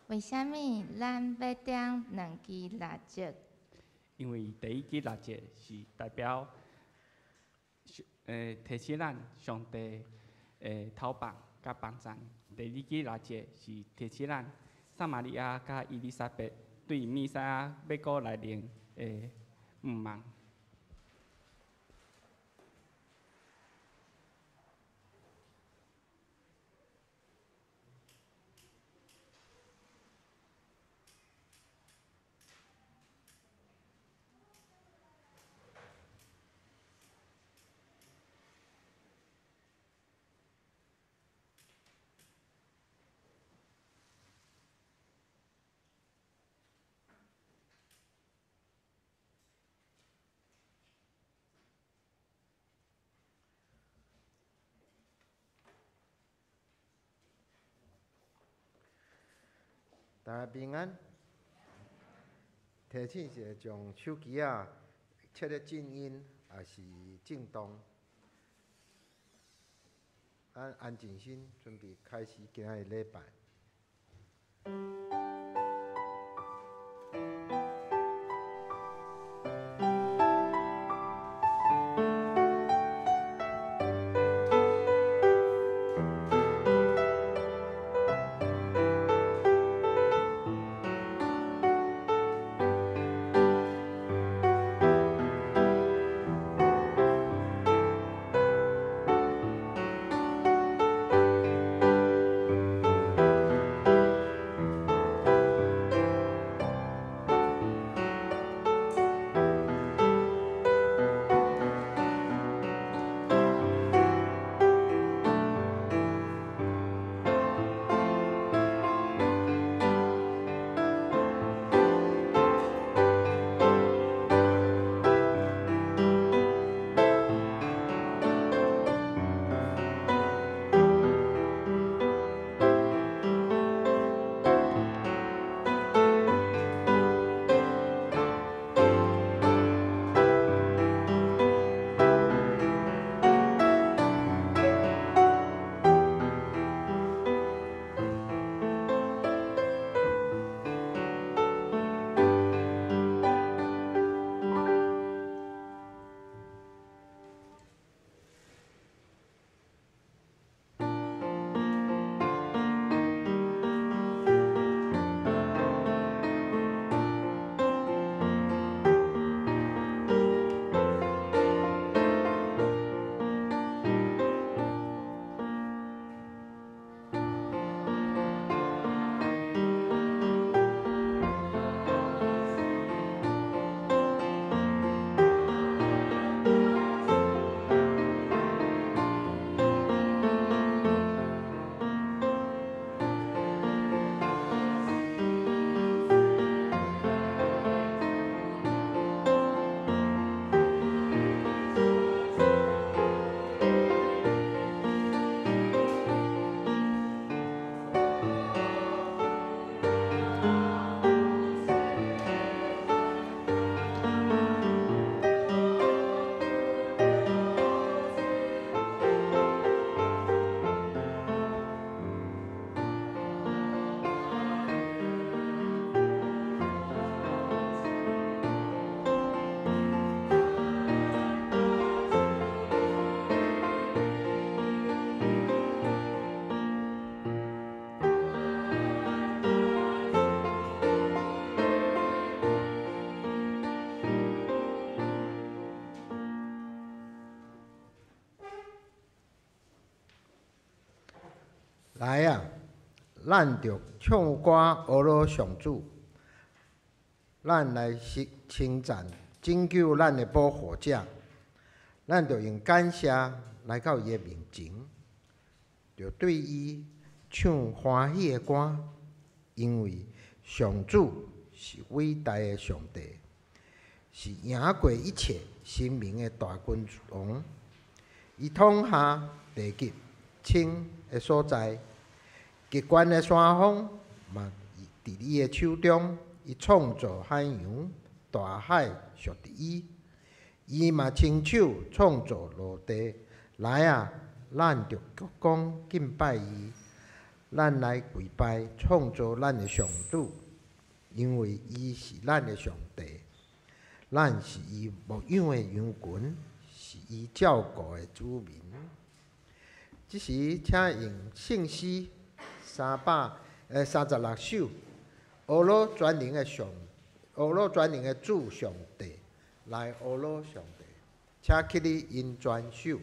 為啥物咱欲點兩支蠟燭？因為第一支蠟燭是代表，提醒咱上帝的頭放佮幫贊；第二支蠟燭是提醒咱撒瑪利亞佮伊麗莎白對彌賽亞欲閣來臨的向望。大家平安。提醒一下，將手機仔設咧靜音，抑是震動。咱安靜心，準備開始今仔日禮拜。來啊！咱著唱歌呵咾上主，咱來稱讚拯救咱的保護者，咱著用感謝來到伊的面前，著對伊唱歡喜的歌，因為上主是偉大的上帝，是贏過一切神明的大君王。伊統下地極深的所在，極懸的山峰嘛佇伊的手中。伊創造海洋，大海屬佇伊。伊嘛親手創造陸地。來啊，咱著鞠躬敬拜伊，咱來跪拜創造咱的上主，因為伊是咱的上帝，咱是伊牧養的羊群，是伊照顧的子民。這時，請用聖詩336首，呵咾全能的上，呵咾全能的主上帝，來呵咾上帝，請起立𪜶全首。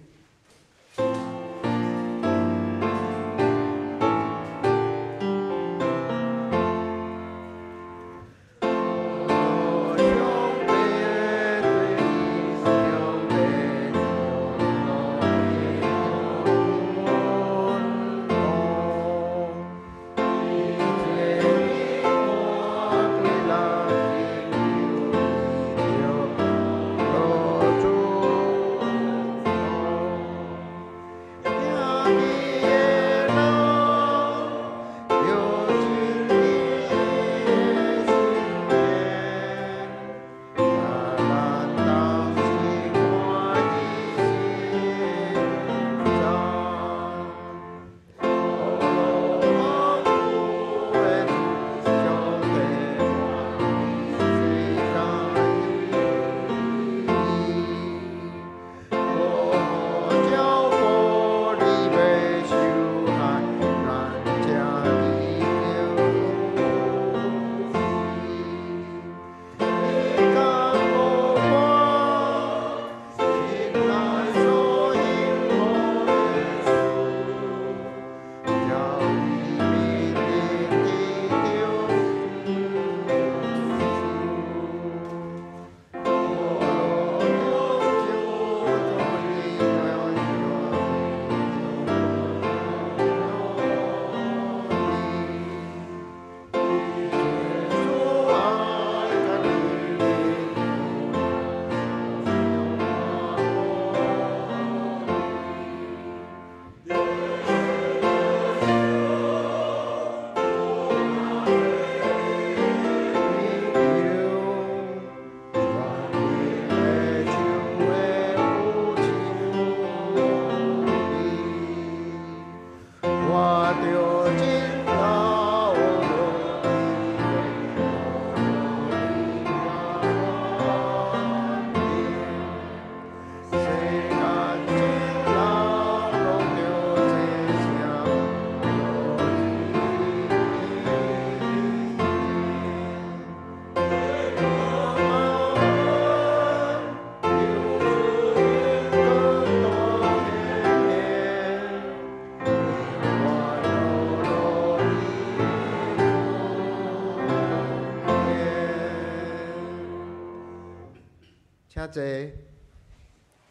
請坐。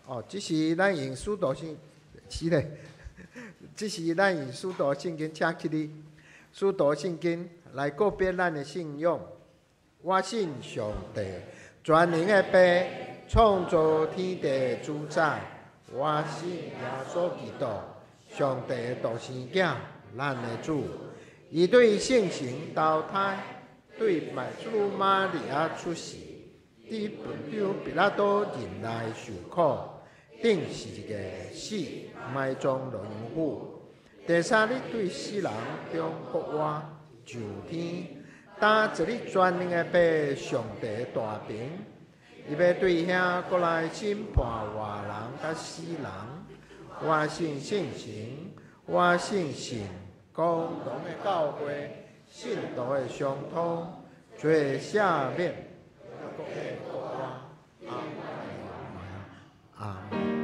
哦，這時咱用使徒信，是咧，這時咱用使徒信經，請起立。使徒信經來告別咱的信仰。我信上帝，全能的父，創造天地的主宰。我信耶穌基督，上帝的獨生囝，咱的主。伊對聖神投胎，對賣主瑪利亞出世。佇本丟彼拉多忍耐受苦，釘十字架死，埋葬落陰府。第三日對死人中復活，上天，擔坐佇全能的父上帝大爿，伊欲對遐閣來審判活人佮死人。我信聖神，我信聖公同的教會，信徒的相通，罪赦免。阿們。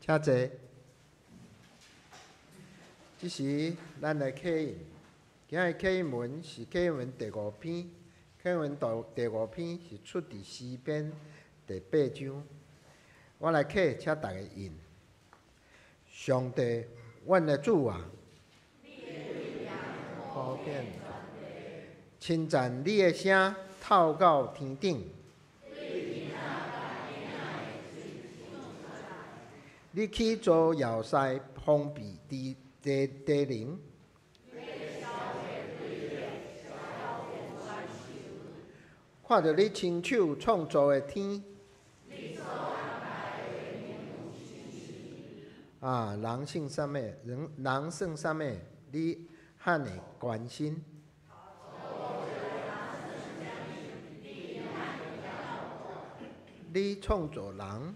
請坐。這時，咱來啟印。今日啟印文是啟印文第五篇，啟印文第五篇是出佇詩篇第八章。我來啟，請逐家印。上帝，阮的主啊，普遍稱讚你的聲透到天頂。你起造要塞封閉地地地靈，看著你親手創造的天，啊，人算啥物？人人算啥物？你遐爾關心？你創造人，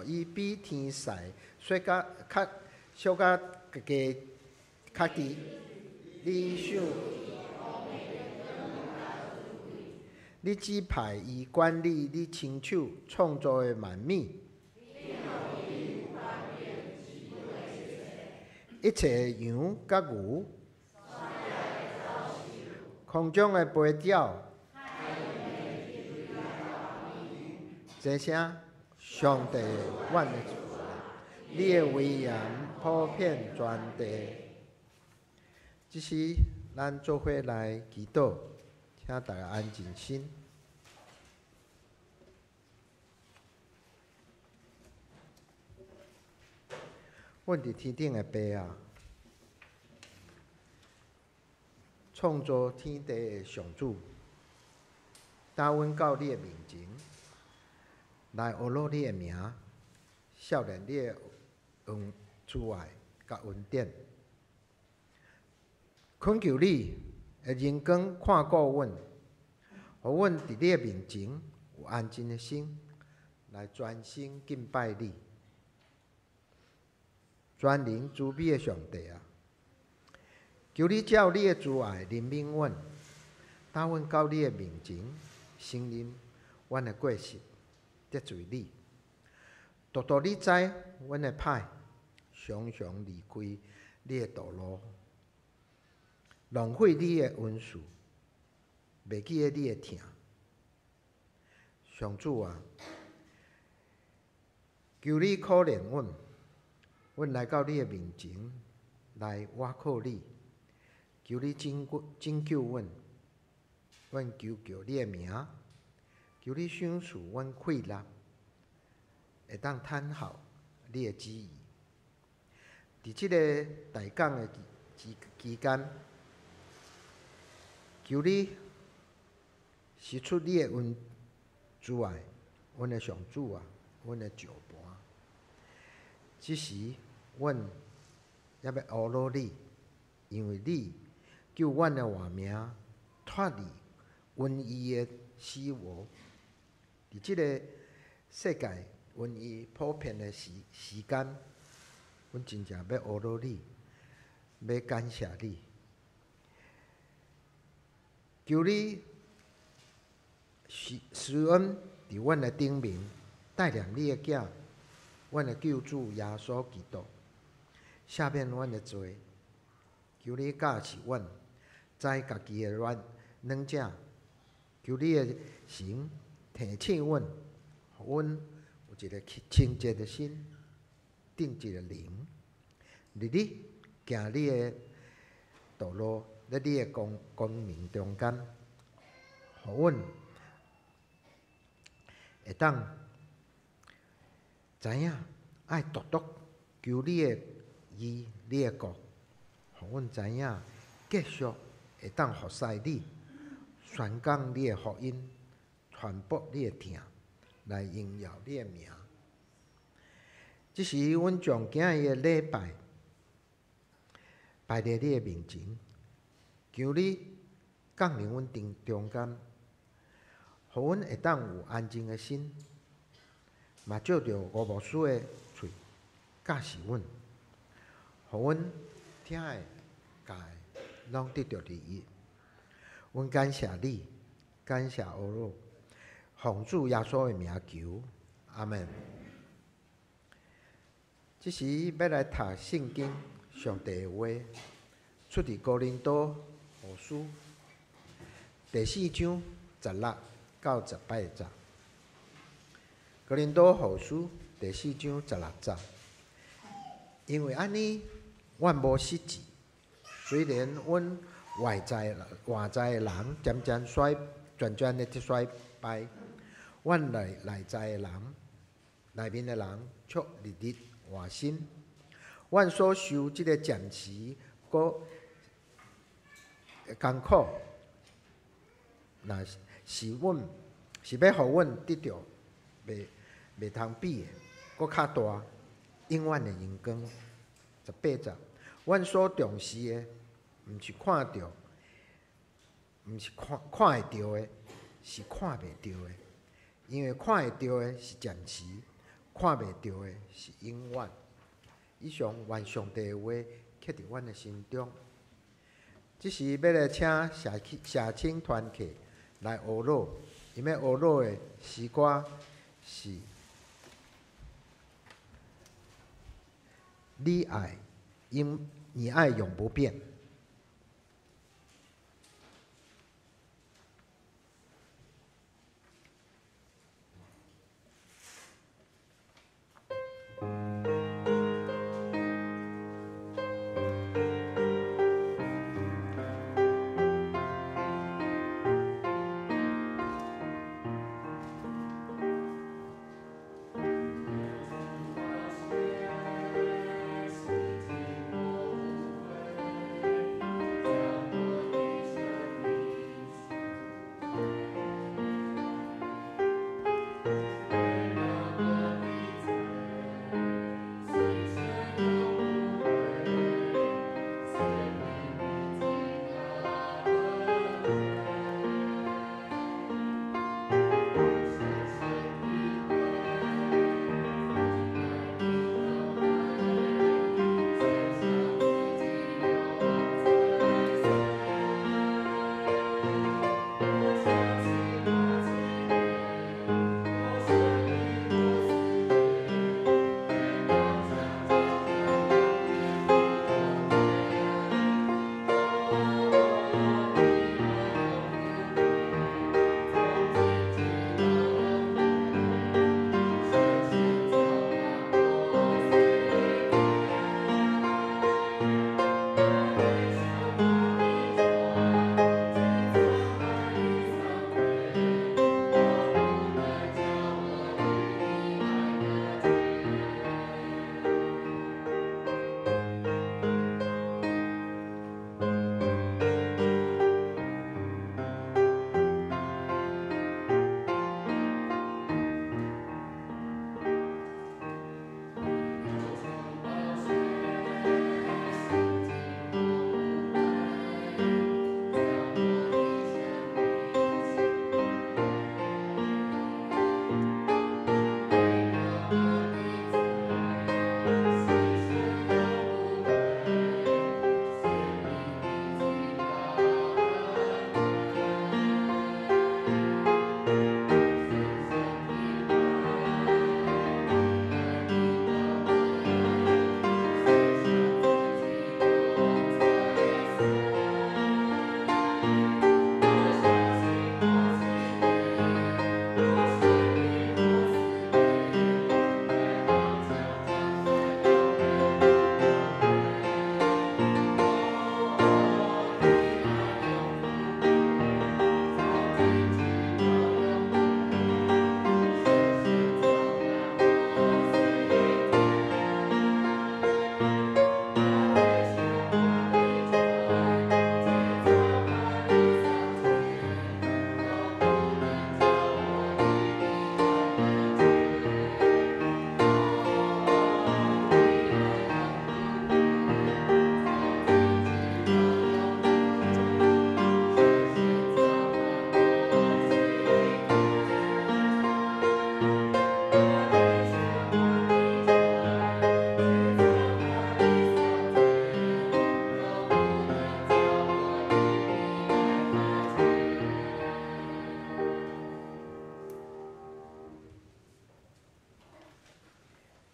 予伊比天使小較較小較低較低。你想，你指派伊管理你親手創造的萬物，一切羊佮牛，空中的飛鳥，這聲上帝，阮的主啊，你的威嚴普遍全地。這時，咱做伙來祈禱，請大家安靜心。阮佇天頂的父啊，創造天地的上主，帶阮到你的面前，來呵咾你的名，少年你的恩慈愛佮恩典，懇求你的榮光看顧阮，予阮佇你的面前有安靜的心，來專心敬拜你。全能慈悲的上帝啊，求你照你的慈愛憐憫阮，帶阮到你的面前，承認阮的過失，得罪你。獨獨你知阮的歹，常常離開你的道路，浪費你的恩賜，袂記得你的疼。上主啊，求你可憐阮，阮來到你的面前來倚靠你，求你拯救拯救阮，阮求叫你的名，求你賞賜阮氣力，會當坦效你的旨意。佇這个大講的期期間，求你釋出你的恩慈愛，阮的上主啊，阮的石盤。這時，阮猶欲呵咾你，因為你救阮的活命脫離瘟疫的死亡。佇這个世界瘟疫普遍的時時間，阮真正欲呵咾你，欲感謝你。求你施施恩佇阮的頂面，帶領你的囝，阮的救主耶穌基督，赦免阮的罪。求你教示阮，知家己的軟軟者。求你的神提醒阮，予阮有一个清潔的心，正直的靈，日日行你的道路，佇你的光光明中間，予阮會當知影愛獨獨求你的義，你的國，予阮知影繼續會當服侍你，宣講你的福音，傳播你的疼，來榮耀你的名。這時，阮將今日的禮拜擺佇你的面前，求你降臨阮中中間，予阮會當有安靜的心，嘛借著吳牧師的喙教示阮，予阮聽的、教的，攏得著利益。阮感謝你，感謝呵咾，奉主耶穌的名求，阿們。這時欲來讀聖經上帝的話。出佇哥林多後書第四章16到18節。哥林多後書第四章十六節，因為按呢，阮無失志，雖然阮外在的人漸漸衰，漸漸的衰敗，阮內在的人，內面的人卻日日換新。阮所受這个暫時閣艱苦，若是阮是欲予阮得著袂通比的，閣較大永遠的榮光。18節，阮所重視的，毋是看著，毋是看看會著的，是看袂著的。因為看會著的是暫時，看袂著的是永遠。以上願上帝的話刻佇阮的心中。這時欲來請社青團契來學樂，𪜶欲學樂的詩歌是《你愛永不變》。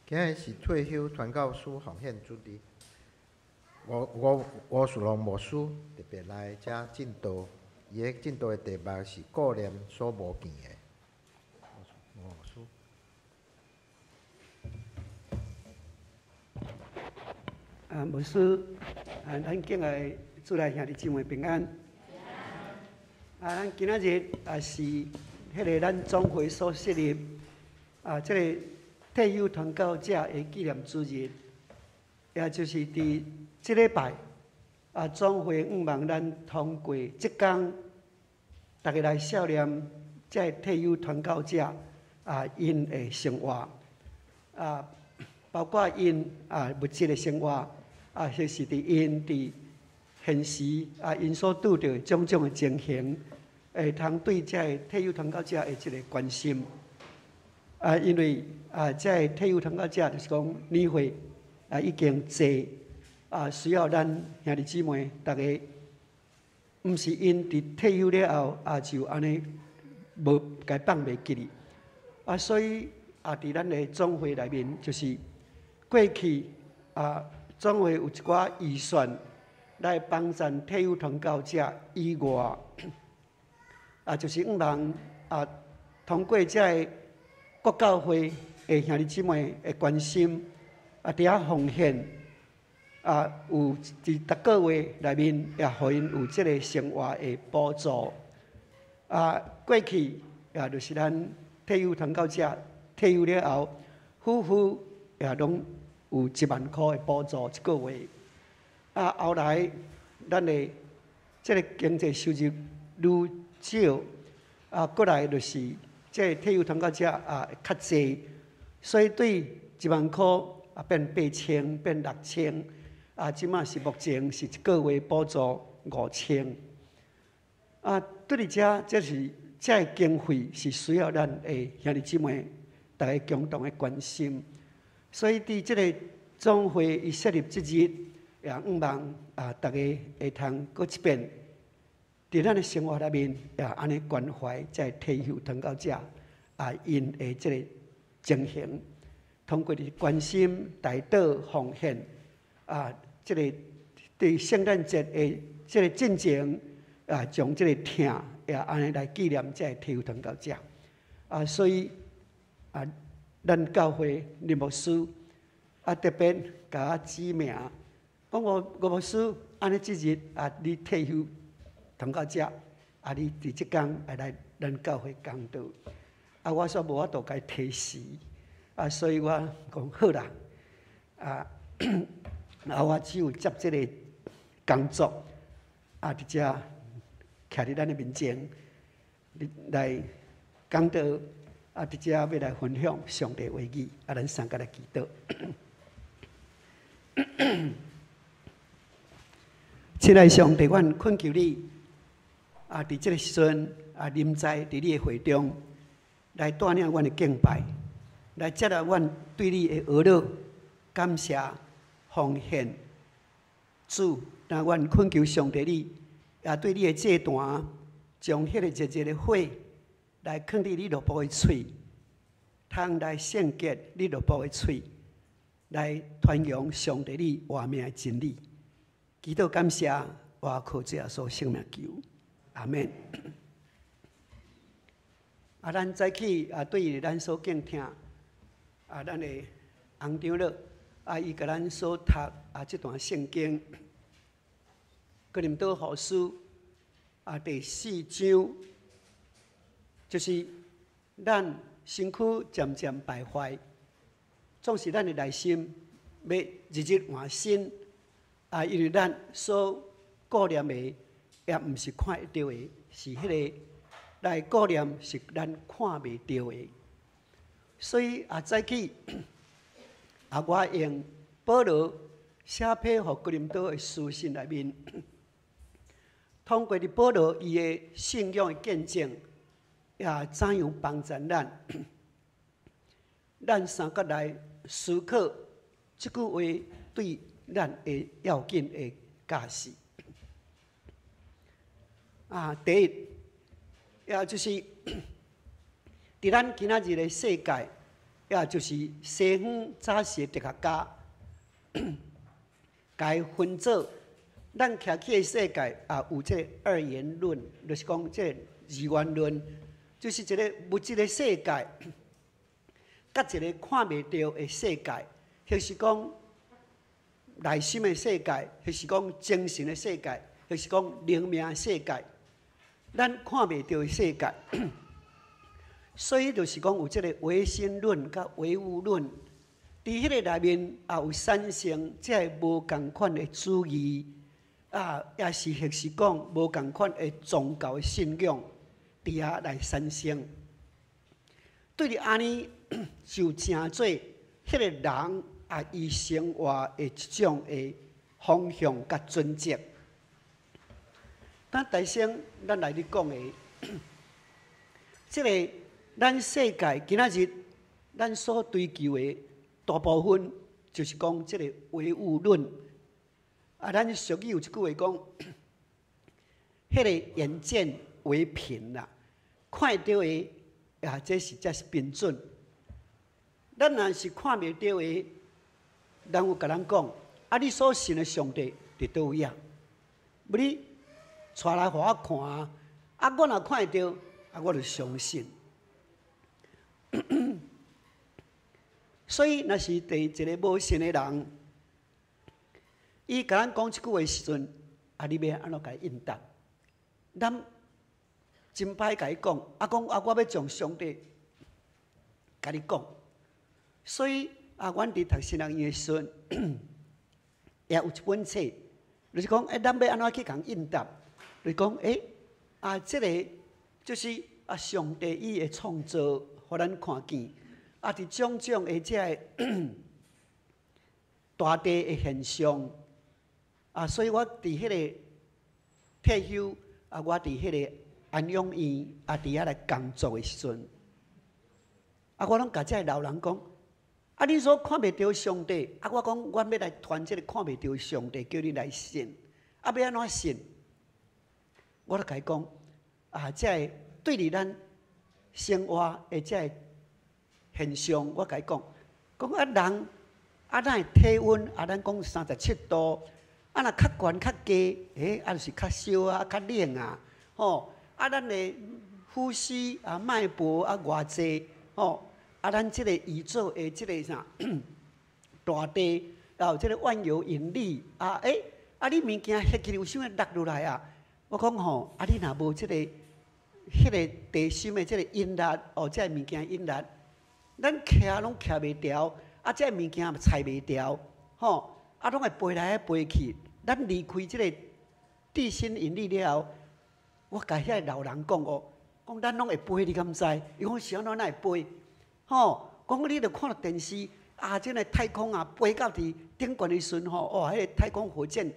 今日是退休傳教士奉獻主日，吳吳樹龍牧師特別來遮證道，伊的證道的題目是顧念所無見的。吳牧師。啊，牧師，啊，咱敬愛主內兄弟姊妹平安。啊，咱今仔日也是彼个咱總會所設立啊，這个退休傳教者的紀念主日，也就是佇這禮拜啊，總會向望咱通過這工，逐家來數念這个退休傳教者啊，𪜶的生活啊，包括𪜶啊物質的生活啊，或是佇𪜶佇現時啊，𪜶所拄著的種種的情形，會通對這个退休傳教者的這个關心啊，因為啊，這个退休傳教者就是講年歲啊已經濟啊，需要咱兄弟姊妹逐家，毋是𪜶佇退休了後啊就按呢無共放袂記哩啊，所以啊，佇咱的總會內面，就是過去啊，總會有一寡預算來幫贊退休傳教者以外，啊，就是向望啊，通過這个各教會的兄弟姊妹的關心，啊，佇遐奉獻，啊，有佇逐個月內面也予𪜶有這个生活的補助。啊，過去也就是咱退休傳教者退休了後，夫婦也攏有1萬箍的補助一個月。啊，後來咱的這个經濟收入愈少，啊，過來就是這个退休傳教者啊較濟，所以對1萬箍啊變8000，變6000，啊，這馬是目前是一個月補助5000。啊，對佇遮，這是這个經費是需要咱的兄弟姊妹逐家共同的關心。所以佇這个總會伊設立這日，也向望啊，逐家會通閣一遍，佇咱的生活內面，也按呢關懷這个退休傳教者啊，𪜶的這个情形，通過佇關心、代禱、奉獻啊，這个佇聖誕節的這个進前啊，將這个疼也按呢來紀念這个退休傳教者啊，所以啊，咱教會林牧師啊，特別共我指名，講吳吳牧師，按呢這日啊，你退休傳教者啊，你佇這工會來咱教會講道，啊，我煞無法度共伊提時，啊，所以我講好啦，啊，啊，我只有接這个工作，啊，佇遮徛佇咱的面前，來講道，啊，佇遮要來分享上帝話語，啊，咱三個來祈禱。親愛上帝，阮懇求你，啊，佇這个時陣，啊，臨在佇你的會中，來帶領阮的敬拜，來接納阮對你的呵咾、感謝、奉獻。主，那阮懇求上帝你，也對你的祭壇，將彼個熱熱的火來囥佇你奴僕的喙，通來聖潔你奴僕的喙，來傳揚上帝你活命的真理。祈禱感謝，我靠主耶穌聖名求，阿們。啊，咱早起啊，對咱所敬聽啊，咱的洪長老啊，伊共咱所讀啊，這段聖經，哥林多後書啊，第四章，就是咱身軀漸漸敗壞，總是咱的內心欲日日換新啊，因為咱所顧念的也毋是看會著的，是彼个來顧念是咱看袂著的。所以啊，早起啊，我用保羅寫批予哥林多的書信內面，通過佇保羅伊的信仰的見證，也怎樣幫助咱？咱三角來思考這句話對咱的要緊的教示。啊，第一，也就是佇咱今仔日的世界，也就是西方早時的哲學家，共伊分做，咱徛起的世界也有這个二元論，就是講這个二元論，就是一个物質的世界，佮一个看袂著的世界，或是講內心的世界，或是講精神的世界，或是講靈命的世界，咱看袂著的世界。所以就是講有這个唯心論佮唯物論，佇彼個內面也有產生這个無仝款的主義，啊，也是或是講無仝款的宗教的信仰，佇遐來產生。對佇按呢就成做彼个人啊，伊生活的一種的方向佮準則。咱大先，咱來咧講的，這个咱世界今仔日咱所追求的大部分，就是講這个唯物論。啊，咱俗語有一句話講，彼个眼見為憑啦，看著的啊，這是才是標準。咱若是看袂著的，人有共咱講，啊，你所信的上帝佇佗位啊？欲你帶來予我看啊！啊，我若看會著，啊，我就相信。所以，若是佇一个無信的人，伊共咱講這句話時陣，啊，你欲按怎共伊應答？咱真歹共伊講，啊，講啊，我欲將上帝共你講。所以啊，阮佇讀神學院的時陣，也有一本冊，就是講，欸，咱欲按怎去共應答？就是講，欸，啊，這个就是啊，上帝伊的創造，予咱看見，啊，佇種種的這个大地的現象，啊，所以我佇彼个退休，啊，我佇彼个安養院，啊，佇遐來工作的時陣，啊，我攏共這个老人講，啊，恁所看袂著上帝，啊，我講，阮欲來傳這个看袂著上帝，叫恁來信，啊，欲按怎信？我就共伊講，啊，這个對佇咱生活的這个現象，我共伊講，講啊人啊，咱的體溫啊，咱講37度，啊，若較懸較低，欸，啊，就是較燒啊，較冷啊，吼，啊，咱的呼吸啊，脈搏啊，偌濟，吼，啊，咱這个宇宙的這个啥大地，啊，有這个萬有引力啊，欸，啊，你物件翕起來有啥會落落來啊？我講吼，啊，你若無這个、彼个地心的這个引力，哦，這个物件引力，咱徛攏徛袂牢，啊，這个物件嘛踩袂牢，吼，啊，攏會飛來飛去。咱離開這个地心引力了後，我共遐个老人講哦，講咱攏會飛，你敢知？伊講是按怎哪會飛？吼，講你著看著電視，啊，這个太空啊，飛到佇頂懸的時陣吼，哦，彼个太空火箭。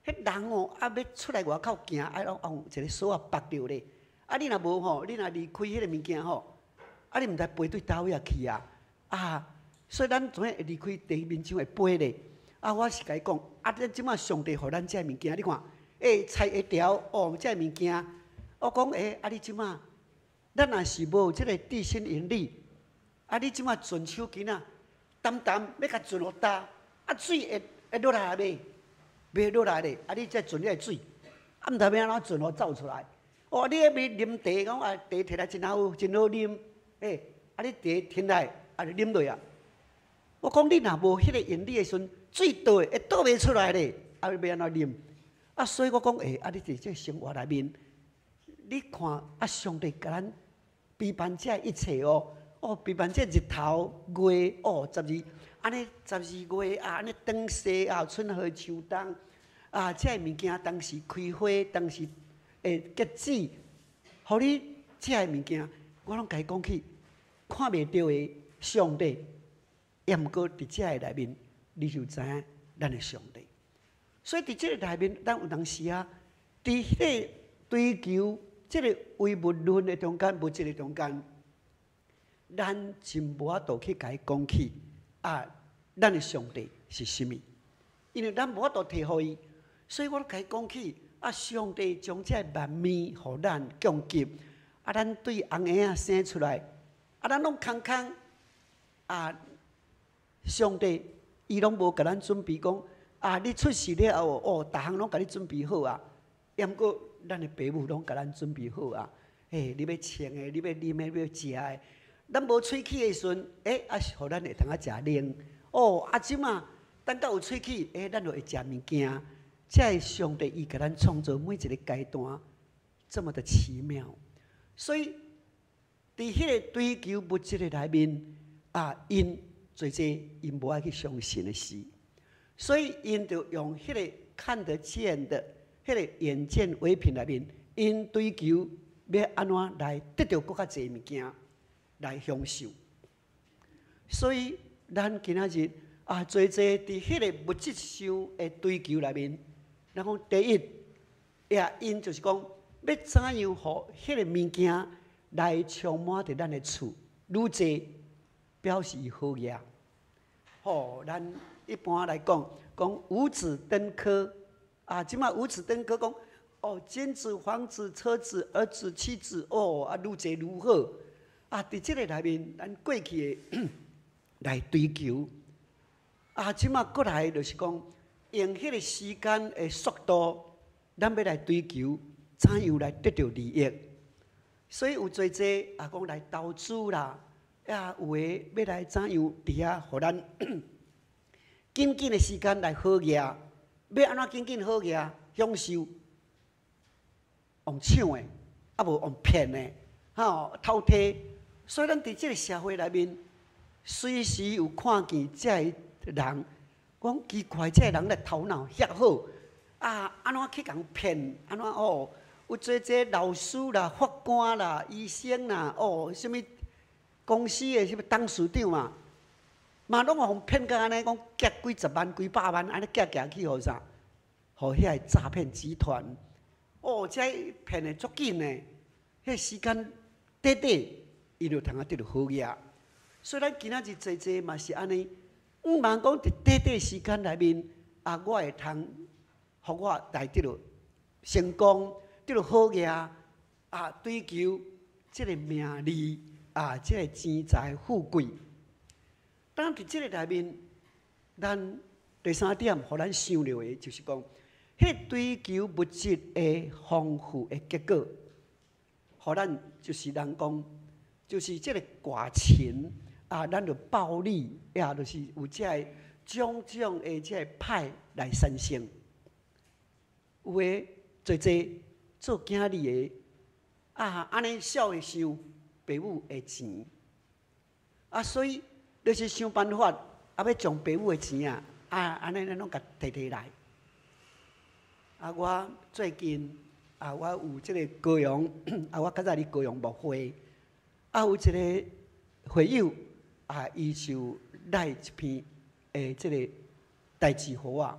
彼人哦，啊，欲出來外口行，愛攏用一个索仔縛著咧。啊，你若無吼，你若離開彼个物件吼，啊，你毋知飛對佗位去啊！啊，所以咱怎會離開地面上會飛咧？啊，我是共伊講，啊，咱這馬上帝予咱這个物件，你看，欸，踩會牢哦，這个物件，我講欸，啊，你這馬，咱若是無這个地心引力，啊，你這馬船手巾仔，澹澹欲共船予焦，啊，水會會落來袂？袂落來咧，啊！你這船遐的水，啊，毋知欲按怎船予走出來。哦，你彼欲啉茶，講啊，茶提來真好，真好啉。欸，啊，你茶停來，啊，就啉落啊。我講你若無彼个引力的時陣，水倒會倒袂出來咧。啊，你欲按怎啉？啊，所以我講，欸，啊，你佇這生活內面，你看啊，上帝共咱陪伴這一切哦，哦，陪伴這日頭月哦，十二。按呢12月啊，按呢長夏啊，春夏秋冬啊，這个物件當時開花，當時會結籽，予你這个物件，我攏共伊講起，看袂著的上帝，也毋過佇這个內面，你就知影咱的上帝。所以佇這个內面，咱有當時啊，佇彼个追求這个唯物論的中間，物質的中間，咱真無法度去共伊講起。啊，咱的上帝是啥物？因為咱無法度提予伊，所以我共伊講起啊，上帝將這個萬物予咱供給，啊，咱對紅嬰仔生出來，啊，咱攏空空，啊，上帝伊攏無共咱準備講，啊，你出世了後，哦，逐項攏共你準備好啊。毋過，咱的爸母攏共咱準備好啊。欸，你欲穿的，你欲啉的，你欲食的，咱無喙齒的時陣，欸，啊是予咱會通啊食奶。哦，啊這馬等到有喙齒，欸，咱就會食物件。這是上帝伊共咱創造每一个階段，這麼的奇妙。所以，佇彼个追求物質的內面，啊，𪜶濟濟𪜶無愛去相信的事，所以𪜶就用彼个看得見的、彼个眼見為憑內面，𪜶追求欲按怎來得著閣較濟物件來享受。所以，咱今仔日啊，濟濟佇彼个物質上的追求內面，咱講第一，也𪜶就是講欲怎樣予彼个物件來充滿佇咱的厝愈濟，表示伊好額。吼，咱一般來講，講五子登科啊，這馬五子登科講哦，金子、房子、車子、兒子、妻子，哦，啊，愈濟愈好。啊，佇這个內面，咱過去的來追求。啊，這馬閣來就是講，用彼个時間的速度，咱欲來追求，怎樣來得著利益？所以有濟濟啊，講來投資啦，啊，有的欲來怎樣佇遐，予咱緊緊的時間來好額，欲按怎緊緊好額享受，用搶的，啊無用騙的，吼偷提。所以咱佇這个社會內面，隨時有看見這个人，講奇怪，這个人的頭腦遐好，啊，按怎去共騙？按怎哦？有濟濟老師啦、法官啦、醫生啦，哦，啥物公司的啥物董事長嘛，嘛攏予𪜶騙甲按呢，講寄幾十萬、幾百萬，按呢寄寄去予啥？予遐个詐騙集團，哦，這騙的足緊的，彼時間短短，伊就通啊得著好額。所以咱今仔日濟濟嘛是按呢，毋茫講佇短短時間內面，啊，我會通予我來得著成功。得著好額啊，追求這个名利啊，這个錢財富貴。當佇這个內面，咱第三點，予咱想著的，就是講，彼个追求物質的豐富的結果，予咱就是人講，就是這个寡情啊，咱就暴力，也就是有這个種種的這个歹來產生。有的濟濟做囝兒的啊，按呢痟會想爸母的錢，啊，所以就是想辦法啊，欲將爸母的錢啊，啊，按呢咱攏共提提來。啊，我最近啊，我有這个高雄，啊，我較早佇高雄牧會，啊，有一个會友啊，伊就來一篇的這个代誌予我，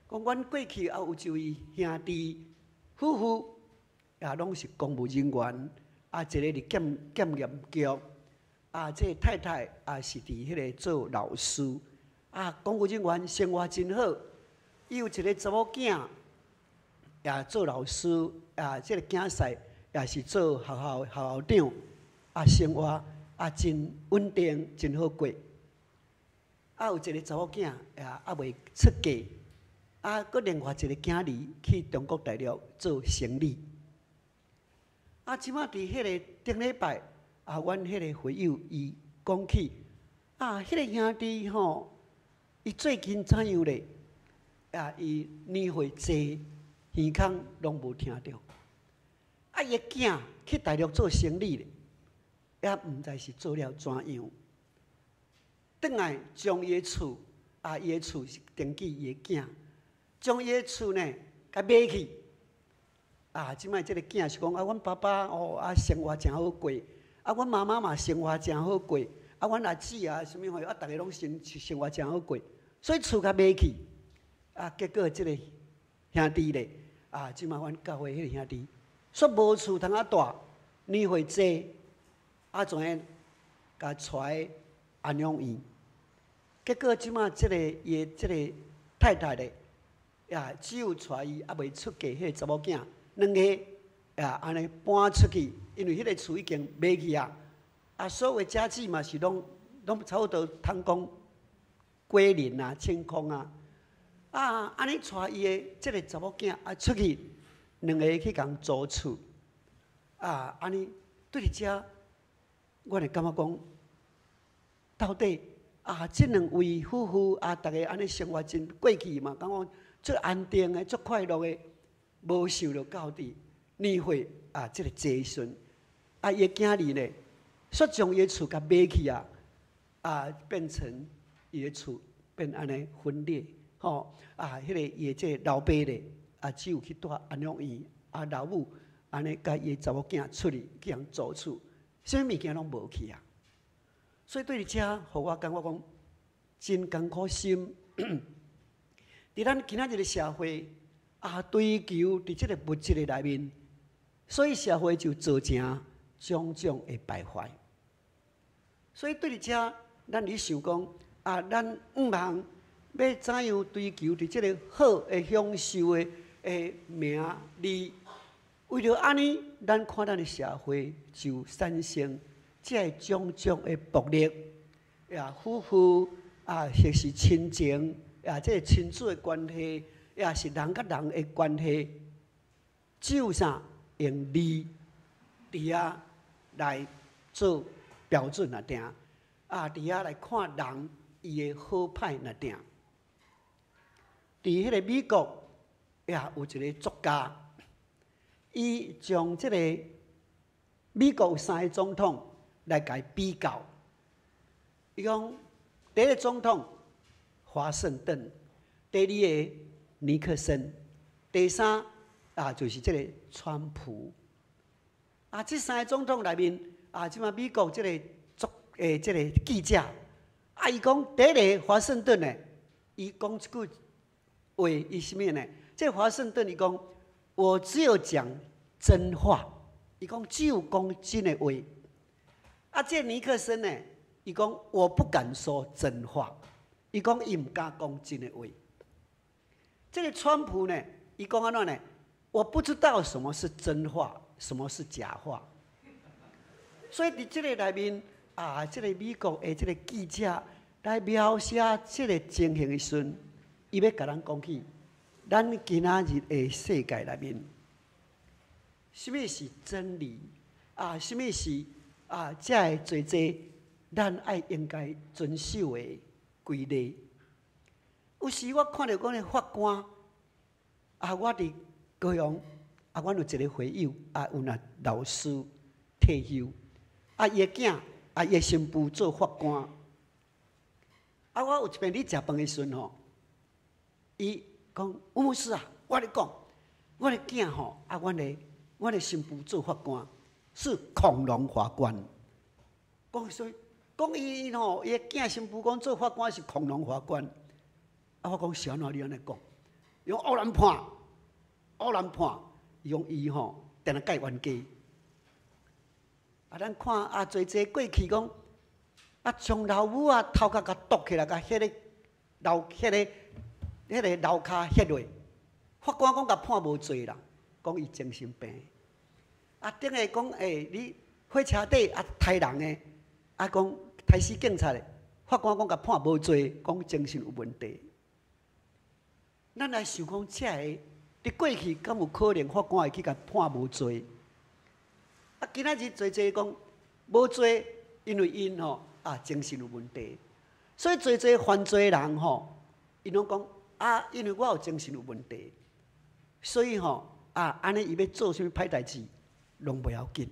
講阮過去啊有一位兄弟夫婦，也攏是公務人員，啊，一个佇檢檢驗局，啊，這个太太也是佇彼个做老師，啊，公務人員生活真好，伊有一个查某囝，也做老師，啊，這个囝婿也是做學校學校長，啊，生活啊真穩定，真好過。啊，有一个查某囝也猶未出嫁，啊，閣另外一个囝兒去中國大陸做生理。啊，這馬佇彼个頂禮拜，啊，阮彼个會友伊講起，啊，彼个兄弟吼，伊最近怎樣咧？啊，伊年歲濟，耳孔攏無聽著。啊，伊的囝去大陸做生理咧，也毋知是做了怎樣。轉來將伊的厝，啊，伊的厝是登記伊的囝，將伊的厝呢，共賣去。啊，這擺這个囝是講啊，阮爸爸哦啊，生活誠好過，啊，阮媽媽嘛生活誠好過，啊，阮阿姊啊，啥物貨啊，逐个攏生生活誠好過，所以厝共賣去。啊，結果這个兄弟咧，啊，這擺阮教會彼个兄弟，煞無厝通啊蹛，年歲濟，啊，怎樣共帶安養院？結果這擺這个伊的這个太太咧，也只有帶伊猶未出嫁彼个查某囝。兩个也按呢搬出去，因為彼个厝已經賣去啊，啊，所有家具嘛是攏攏差不多通講歸零啊、清空啊。啊，按呢帶伊的這个查某囝啊出去，兩个去共租厝。啊，按呢對佇遮，我會感覺講，到底啊，這兩位夫婦啊，逐家按呢生活真過去嘛，感覺足安定的、足快樂的，無想著到佇年歲啊，這个濟時陣，啊，伊的囝兒呢，煞將伊的厝共賣去啊，啊，變成伊的厝變按呢分裂，吼啊，彼个伊的這个老爸咧，啊，只有去蹛安養院，啊，老母按呢共伊的查某囝出去去予租厝，啥物物件攏無去啊。所以對佇遮，予我感覺講真艱苦心。佇咱今仔日的社會啊，追求佇這个物質的內面，所以社會就造成種種的敗壞。所以對佇遮，咱咧想講啊，咱向望欲怎樣追求佇這个好的享受的的名利？為著按呢，咱看咱的社會就產生這个種種的暴力，也夫婦啊，或是親情，也這个親子的關係，也是人佮人的關係，只有啥用利佇遐來做標準來定，啊，佇遐來看人伊的好歹來定。佇彼个美國，也有一个作家，伊將這个美國有三个總統來共伊比較。伊講第一个總統華盛頓，第二个尼克森，第三啊就是這个川普。啊，這三个總統內面啊，這擺美國這个作欸這个記者，啊，伊講第一个華盛頓呢，伊講一句話，伊啥物呢？這華盛頓伊講，我只有講真話，伊講只有講真的話。啊，這尼克森呢，伊講我不敢說真話，伊講伊毋敢講真的話。這个川普呢，伊講按怎呢？我不知道什麼是真話，什麼是假話。所以佇這个內面啊，這个美國的這个記者來描寫這个情形的時陣，伊欲共咱講起，咱今仔日的世界內面，啥物是真理啊？啥物是啊？這个濟濟咱愛應該遵守的規例。有時我看著講的法官啊，我佇高雄啊，阮有一个會友啊，有若老師退休啊，伊的囝啊，伊的新婦做法官。啊，我有一遍咧食飯的時陣吼，伊講吳牧師啊，我咧講，我的囝吼啊，阮的新婦做法官是恐龍法官。講所以講伊吼，伊的囝新婦講做法官是恐龍法官。啊，我講是按怎你按呢講？伊講偶然判，偶然判，伊講伊吼定定共冤家。啊，咱看啊，濟濟過去講，啊，將老母啊頭殼共剁起來，共彼个樓、彼个、彼个樓跤歇落，法官講共判無罪啦，講伊精神病。啊，頂下講，欸，你火車底啊，刣人的，啊，講刣死警察的，法官講共判無罪，講精神有問題。咱來想講，這个佇過去敢有可能法官會去共判無罪？啊，今仔日濟濟講無罪，因為𪜶吼啊精神有問題，所以濟濟犯罪人吼，𪜶攏講啊，因為我有精神有問題，所以吼啊，按呢伊欲做啥物歹代誌，攏袂要緊。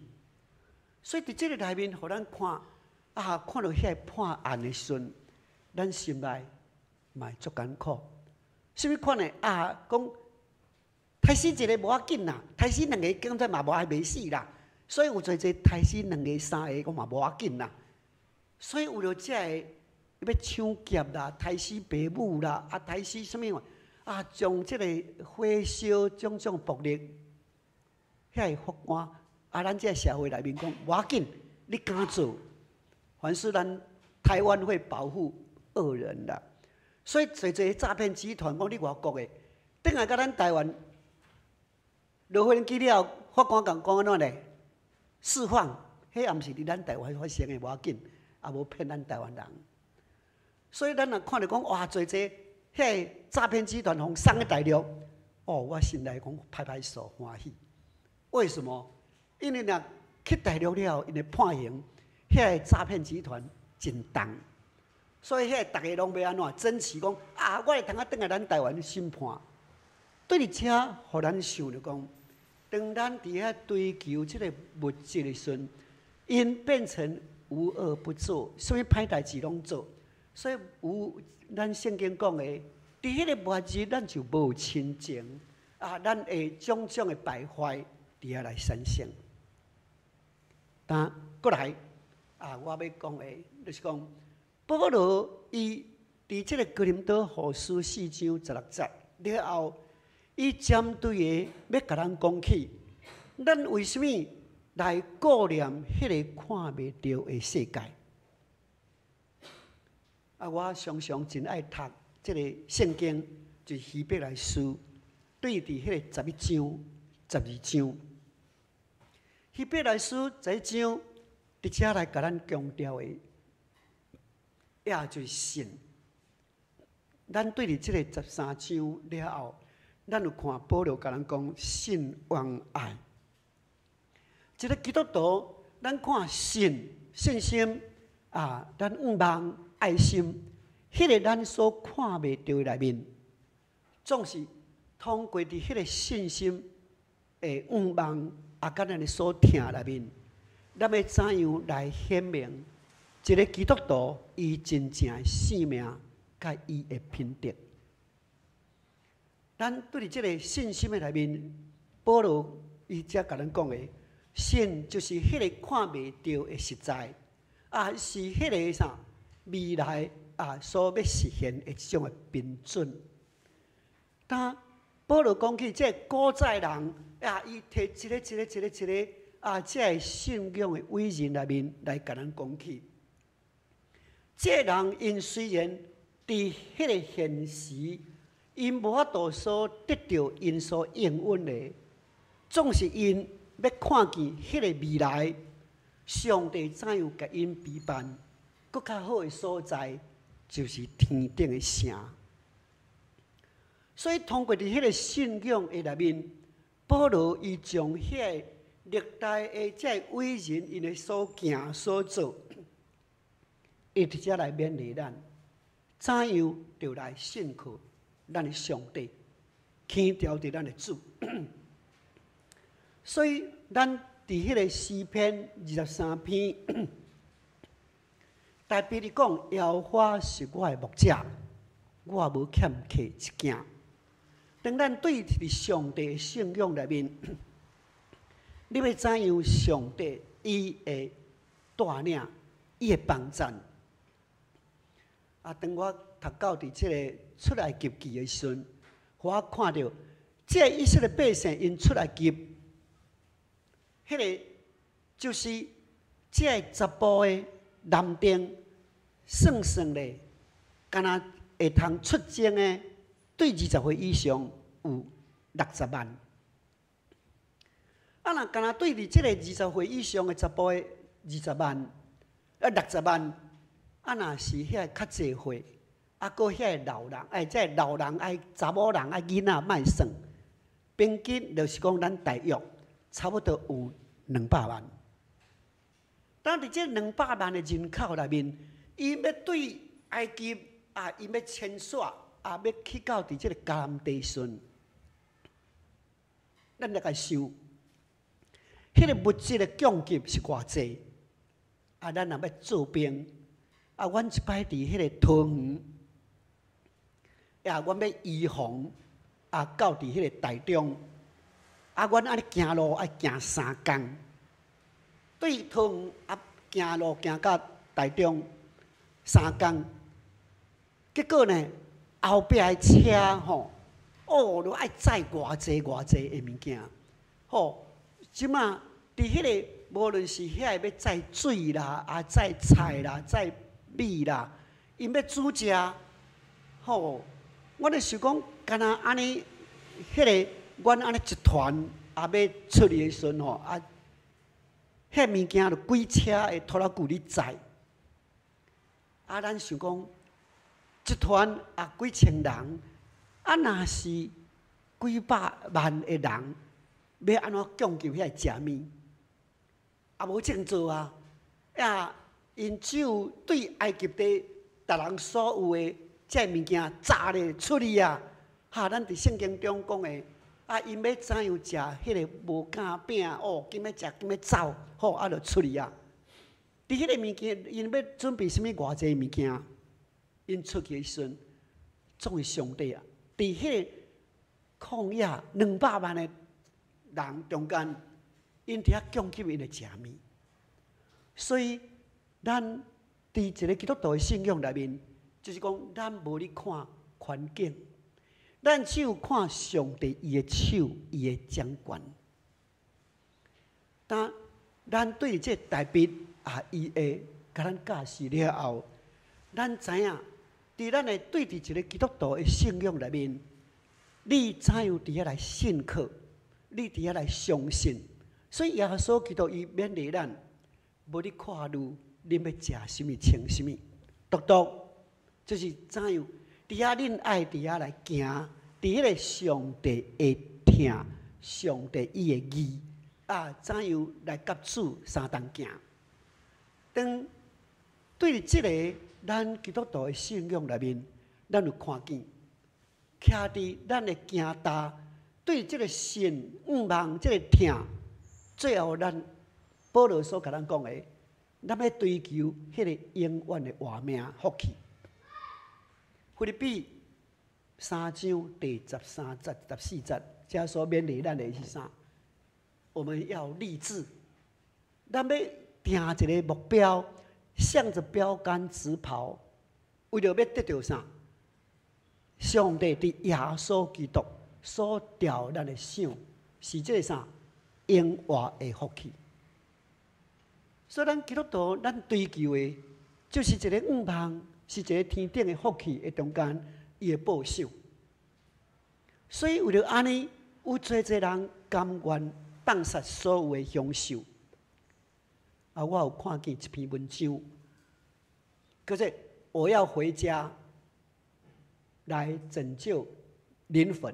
所以佇這个內面，予咱看啊，看著彼个判案的時陣，咱心內嘛會足艱苦。啥物款的啊？講刣死一个無要緊啦，刣死兩个警察嘛無愛袂死啦。所以有濟濟刣死兩个、三个，講嘛無要緊啦。所以為著這个欲搶劫啦、刣死爸母啦、啊刣死啥物啊，將這个火燒種種暴力，遐个法官啊，咱這个社會內面講無要緊，你敢做，凡是咱台灣會保護惡人啦。所以濟濟詐騙集團講你外國的，轉來共咱台灣落飛機了後，法官共講按怎咧？釋放，彼也毋是佇咱台灣發生的，無要緊，也無騙咱台灣人。所以咱若看著講哇，濟濟彼个诈骗集团予送去大陆，哦，我心内讲拍拍手欢喜。为什么？因为若去大陆了，𪜶会判刑，彼个诈骗集团真重，所以彼个逐家攏欲按怎争取讲啊，我会通啊转来咱台湾审判。对伫遮，予咱想著讲，當咱伫遐追求這个物質的時陣，𪜶變成無惡不作，啥物歹代誌攏做。所以有咱聖經講的，佇彼个末日，咱就無親情啊，咱會種種的敗壞佇遐來產生。但閣來啊，我欲講的，就是講保羅伊佇這个哥林多後書四章十六節了後，伊針對的欲共咱講起，咱為啥物來顧念彼个看袂著的世界？啊，我常常真愛讀這个聖經，就是希伯來書，對佇彼个11章、12章。希伯來書11章，佇遮來共咱強調的，也就是信。咱對佇這个13章了後，咱有看保羅共咱講信望愛。一个基督徒，咱看信、信心啊，咱向望、愛心，彼个咱所看袂著的內面，總是通過佇彼个信心的向望，啊，佮咱的所疼內面，咱欲怎樣來顯明一个基督徒伊真正的生命佮伊的品德？咱對佇這个信心的內面，保羅伊遮共咱講的，信就是彼个看袂著的實在，啊，是彼个啥未來啊所欲實現的這種的憑準。當保羅講起這个古早人啊，伊提一个一個一個一個啊，這个信仰的偉人內面來共咱講起，這个人𪜶雖然佇彼个現時，𪜶無法度所得著𪜶所應允的，總是𪜶欲看見彼个未來，上帝怎樣共𪜶備辦閣較好的所在，就是天頂的城。所以通過佇彼个信仰的內面，保羅伊將彼个歷代的這个偉人𪜶的所行所做，伊佇遮來勉勵咱，怎樣著來信靠咱的上帝，倚牢佇咱的主。所以，咱佇彼个詩篇23篇，大衛伊講：耶和華是我的牧者，我無欠缺一件。當咱對佇上帝的信仰內面，你欲怎樣上帝伊會帶領，伊會幫贊。啊，當我讀到佇這个出埃及記的時陣，我看著這个以色列百姓𪜶出埃及，彼个就是這个查埔的男丁算算咧，敢若會通出征的，對20歲以上有60萬。啊，若敢若對佇這个20歲以上的查埔的20萬，啊六十萬，啊若是遐較濟歲，啊閣遐老人，哎，這个老人愛查某人愛囡仔莫算，平均就是講咱大約差不多有200萬。當佇這兩百萬的人口內面，伊欲對埃及啊，伊欲遷徙啊，欲去到佇這个迦南地時，咱來共想，彼个物質的供給是偌濟？啊，咱若欲做兵，啊，阮一擺佇彼个桃園，啊，阮欲移防，啊，到佇彼个台中，啊，阮按呢行路愛行3工，對桃園啊行路行到台中3工，結果呢，後壁的車吼，哦，都愛載偌濟偌濟的物件，吼，這馬佇彼个無論是遐个欲載水啦，啊載菜啦，載米啦，𪜶欲煮食，吼，我咧想講，敢若按呢，彼个阮按呢一團啊欲出去的時陣吼，啊，彼物件就幾車的拖拉機咧載，啊，咱想講，一團啊幾千人，啊若是幾百萬的人，欲按怎供給遐食物？啊無種做啊！啊，𪜶只有對埃及地逐人所有的這物件炸咧出去啊！哈，咱佇聖經中講的，啊，𪜶欲怎樣食彼个無酵餅哦，敢欲食，敢欲走，好啊，就出去啊！佇彼个物件，𪜶欲準備啥物偌濟物件，𪜶出去的時陣，總是上帝啊！佇彼个曠野200萬的人中間，𪜶佇遐供給𪜶的食物。所以，咱佇一個基督徒的信仰內面，就是講，咱無咧看環境，咱只有看上帝伊的手，伊的掌權。當咱對這大衛啊，伊會共咱教示了後，咱知影，佇咱的對佇一個基督徒的信仰內面，你怎樣佇遐來信靠？你佇遐來相信？所以耶穌基督伊勉勵咱，無咧看慮恁欲食啥物、穿啥物，獨獨就是怎樣佇遐恁愛佇遐來行，佇彼个上帝的疼，上帝伊的義啊，怎樣來佮主相同行？當對這个咱基督徒的信仰內面，咱有看見，徛佇咱的行踏，對這个信仰望這个疼，最後咱保羅所共咱講的，咱欲追求彼个永遠的活命福氣。腓立比三章第13節、14節，這所勉勵咱的是啥？我們要立志，咱欲定一个目標，向著標杆直跑，為著欲得著啥？上帝佇耶穌基督所召咱的賞，是這个啥？永活的福氣。所以，咱基督徒，咱追求的，就是一个願望，是一个天頂的福氣的中間，伊的報賞。所以，為著按呢，有濟濟人甘願放殺所有的享受。啊，我有看見一篇文章，叫做《我要回家來拯救靈魂》。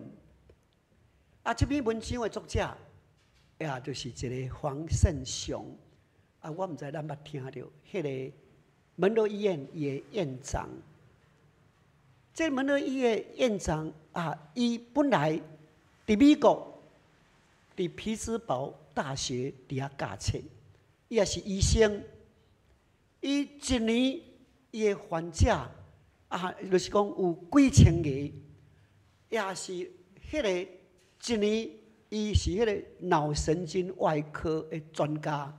啊，這篇文章的作者，也就是一个黃勝雄。啊，我毋知咱捌聽著，彼个門諾醫院伊的院長。這個門諾醫院院長啊，伊本來佇美國，佇匹茲堡大學佇遐教冊，伊也是醫生。伊一年伊的患者啊，就是講有幾千個，也是彼个一年，伊是彼个腦神經外科的專家。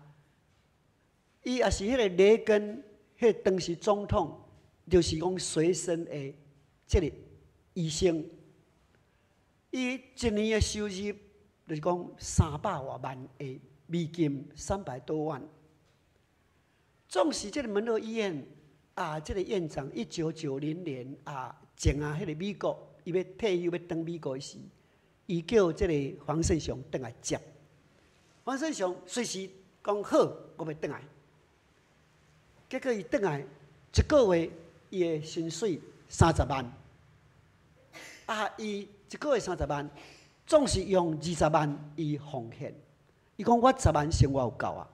伊也是彼个雷根，彼个當時總統，就是講隨身的這个醫生。伊一年的收入就是講300外萬的美金，300多萬。總是這个門諾醫院啊，這个院長1990年啊，前啊，彼个美國，伊欲退休欲轉美國時，伊叫這个黃勝雄轉來接。黃勝雄隨時講好，我欲轉來。結果伊轉來一個月，伊的薪水三十萬。啊，伊一個月三十萬，總是用20萬伊奉獻。伊講我十萬生活有夠啊！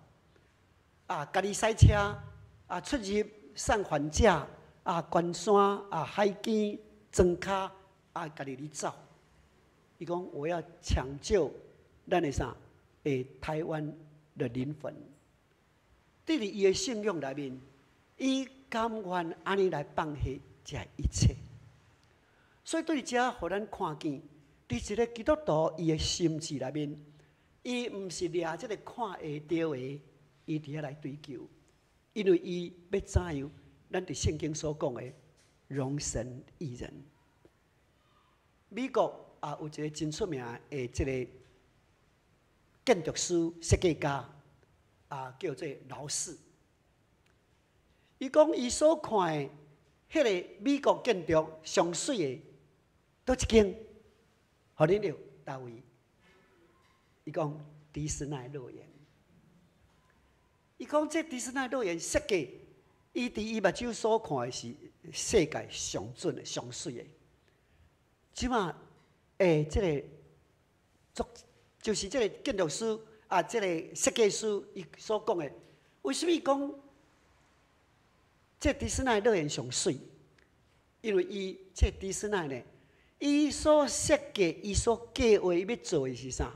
啊，家己駛車啊，出入送患者啊，關山啊，海邊莊跤啊，家己咧走。伊講我要搶救咱的啥？台灣的靈魂。佇伊的信仰內面，伊甘願按呢來放下這一切。所以對遮，予咱看見，佇一个基督徒伊的心志內面，伊毋是掠這个看會著的，伊佇遐來追求，因為伊欲怎樣？咱佇聖經所講的榮神益人。美國啊，有一个真出名的這个建築師設計家，啊，叫做勞氏。伊講伊所看的彼个美國建築上媠的，佗一間？予恁著佗位？伊講迪士尼樂園。伊講這迪士尼樂園設計，伊佇伊目睭所看的是世界上準的、上媠的。這馬這个作就是這个建築師啊，這个設計師伊所講的，為啥物講這迪士尼樂園上媠？因為伊這迪士尼呢，伊所設計、伊所計劃欲做的是啥？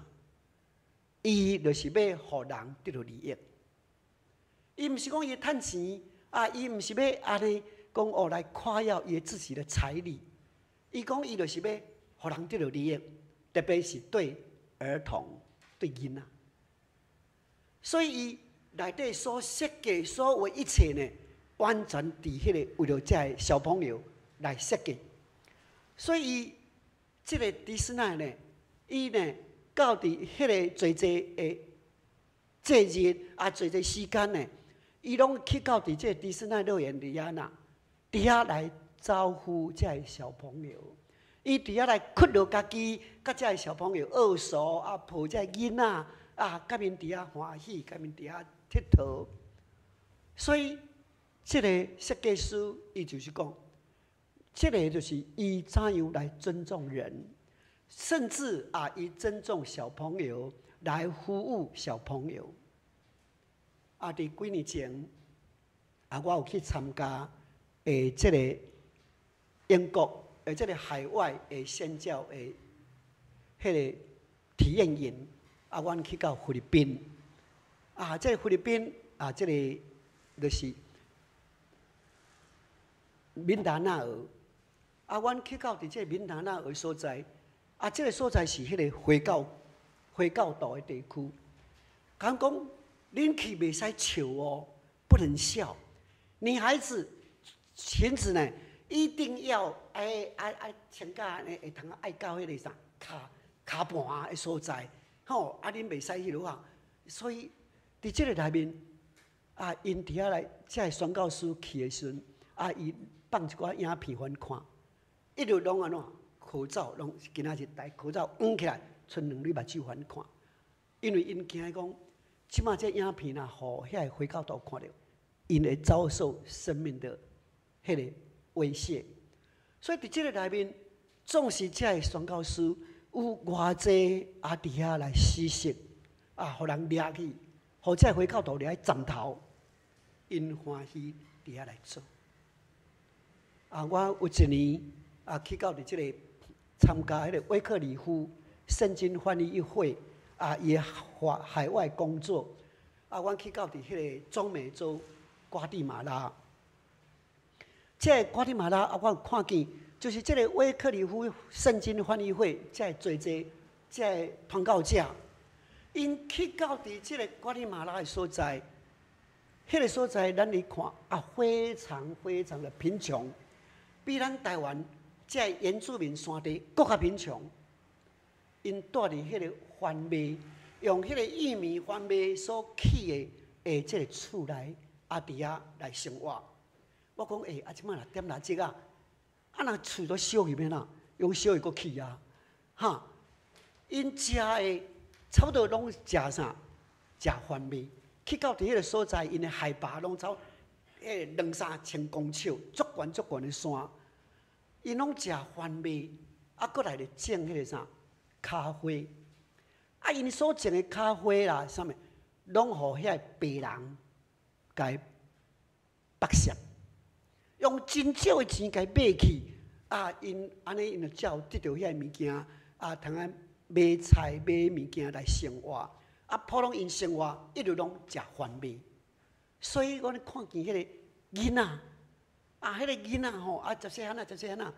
伊就是欲予人得著利益。伊毋是講伊趁錢啊，伊毋是欲按呢講哦來誇耀伊自己的財力。伊講伊就是欲予人得著利益，特別是對兒童、對囡仔。所以伊內底所設計所有一切呢，完全佇彼个為著這个小朋友來設計。所以伊這个迪士尼呢，伊呢到佇彼个濟濟的節日啊，濟濟時間呢，伊攏去到佇這个迪士尼樂園佇遐呐，佇遐來招呼這个小朋友。伊佇遐來睏著家己，佮這个小朋友握手啊，抱這个囡仔啊，佮𪜶佇遐歡喜，佮𪜶佇遐𨑨迌。所以，這个設計師伊就是講，這个就是伊怎樣來尊重人，甚至啊，伊尊重小朋友來服務小朋友。啊，佇幾年前，啊，我有去參加這个英國這个海外的宣教的彼个體驗營，啊，阮去到菲律賓，啊，這个菲律賓啊，這个就是民達納爾，啊，阮去到佇這个民達納爾所在，啊，這个所在是彼个回教徒的地區，講講恁去袂使笑哦，不能笑，女孩子裙子呢，一定要愛愛愛穿甲按呢會通愛到彼个啥跤跤盤的所在，吼，啊，恁袂使彼落啊，所以佇這个內面，啊，𪜶佇遐來，這个宣教師去的時陣，啊，伊放一寡影片予阮看，一路攏按怎口罩攏今仔日戴口罩掩起來，賰兩縷目睭予阮看，因為𪜶驚講，這馬這影片若予遐个回教徒看著，𪜶會遭受生命的彼个威脅。所以佇這个內面，縱使這个宣教師有偌濟啊，佇遐來施設啊，予人掠去，予這个回教徒掠去斬頭，𪜶歡喜佇遐來做。啊，我有一年啊，去到佇這个參加彼个威克里夫聖經翻譯會啊，伊海海外工作啊，阮去到佇彼个中美洲瓜地馬拉。這个瓜地馬拉啊，我有看見，就是這个威克里夫聖經翻譯會，這个濟濟這个傳教者，𪜶去到佇這个瓜地馬拉的所在，彼个所在咱來看啊，非常非常的貧窮，比咱台灣這个原住民山地閣較貧窮。𪜶住佇彼个番麥，用彼个玉米番麥所起的這个厝內，啊，佇遐來生活。我講啊，這馬若點蠟燭啊，啊，若厝都燒去欲按怎？用燒去閣起啊，哈！𪜶食的差不多攏食啥？食番麥。去到佇彼个所在，𪜶的海拔攏超兩三千公尺，足懸足懸的山。𪜶攏食番麥，啊，閣來咧種彼个啥咖啡。啊，𪜶所種的咖啡啦，啥物，攏予遐个白人共剝削。用真少的錢共買去，啊，𪜶按呢𪜶就才有得著遐个物件，啊，通啊買菜買物件來生活。啊，普通𪜶生活一路攏食番麥，所以我咧看見彼个囡仔，啊，彼个囡仔吼，啊，十細漢仔，十細漢仔，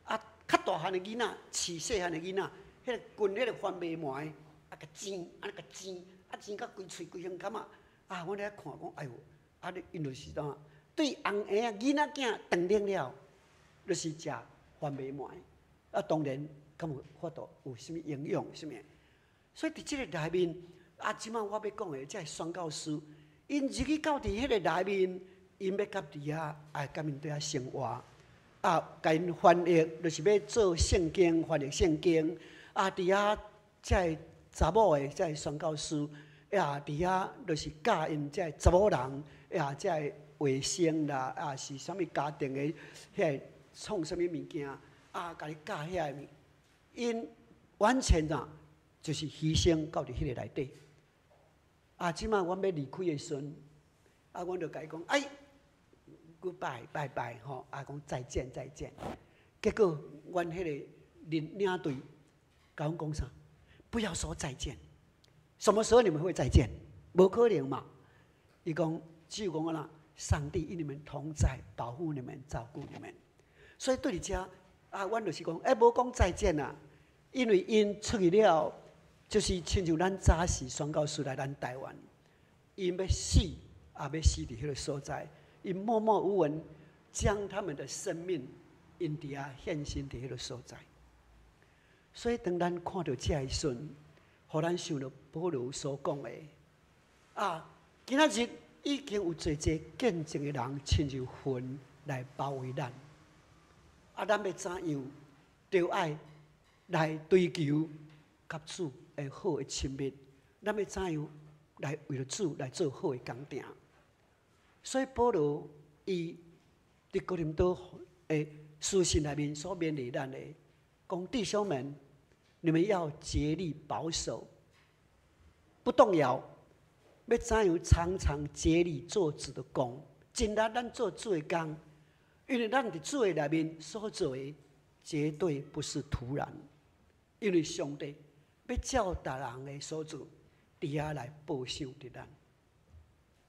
啊，較大漢的囡仔，飼細漢的囡仔，彼个滾彼个番麥糜，啊，共煎，按呢共煎，啊，煎甲規喙規胸坎仔，啊，我咧看講，哎喲，啊，你𪜶就是怎？對紅嬰仔囡仔囝斷奶了，就是食番麥糜，啊，當然敢有法度有啥物營養啥物？所以佇這个內面，啊，這馬我欲講的，這个宣教師，𪜶入去到佇彼个內面，𪜶欲佮佇遐，啊，佮𪜶佇遐生活，啊，共𪜶翻譯，就是欲做聖經，翻譯聖經，啊，佇遐這个查某的這个宣教師，也佇遐就是教𪜶這个查某人，也這个衛生啦，啊是啥物家庭的彼个創啥物物件，啊，共你教遐个物，𪜶完全啊，就是犧牲到佇彼个內底。啊，這擺阮欲離開的時陣，啊，阮就共伊講，哎，goodbye，拜拜，吼，啊，講再見，再見。結果，阮彼個領領隊共阮講啥？不要說再見。什麼時候你們會再見？無可能嘛！伊講只有講啦，上帝與你們同在，保護你們，照顧你們。所以對佇遮啊，阮就是講，欸，無講再見啦，因為𪜶出去了，就是親像咱早時宣教師來咱台灣，𪜶欲死也欲死佇彼个所在，𪜶默默無聞，將他們的生命𪜶佇遐獻身佇彼个所在。所以當咱看著這个時陣，予咱想著保羅所講的，啊，今仔日已經有濟濟見證的人，親像雲來包圍咱。啊，咱欲怎樣？著愛來追求佮主的好的親密。咱欲怎樣來為著主來做好的工程？所以保羅伊佇哥林多的書信內面所勉勵咱的，講弟兄們，你們要竭力保守，不動搖。欲怎樣常常竭力做主的工？盡力咱做主的工，因為咱佇主的內面所做的，絕對不是徒然。因為上帝欲照逐人的所做，佇遐來報賞佇咱。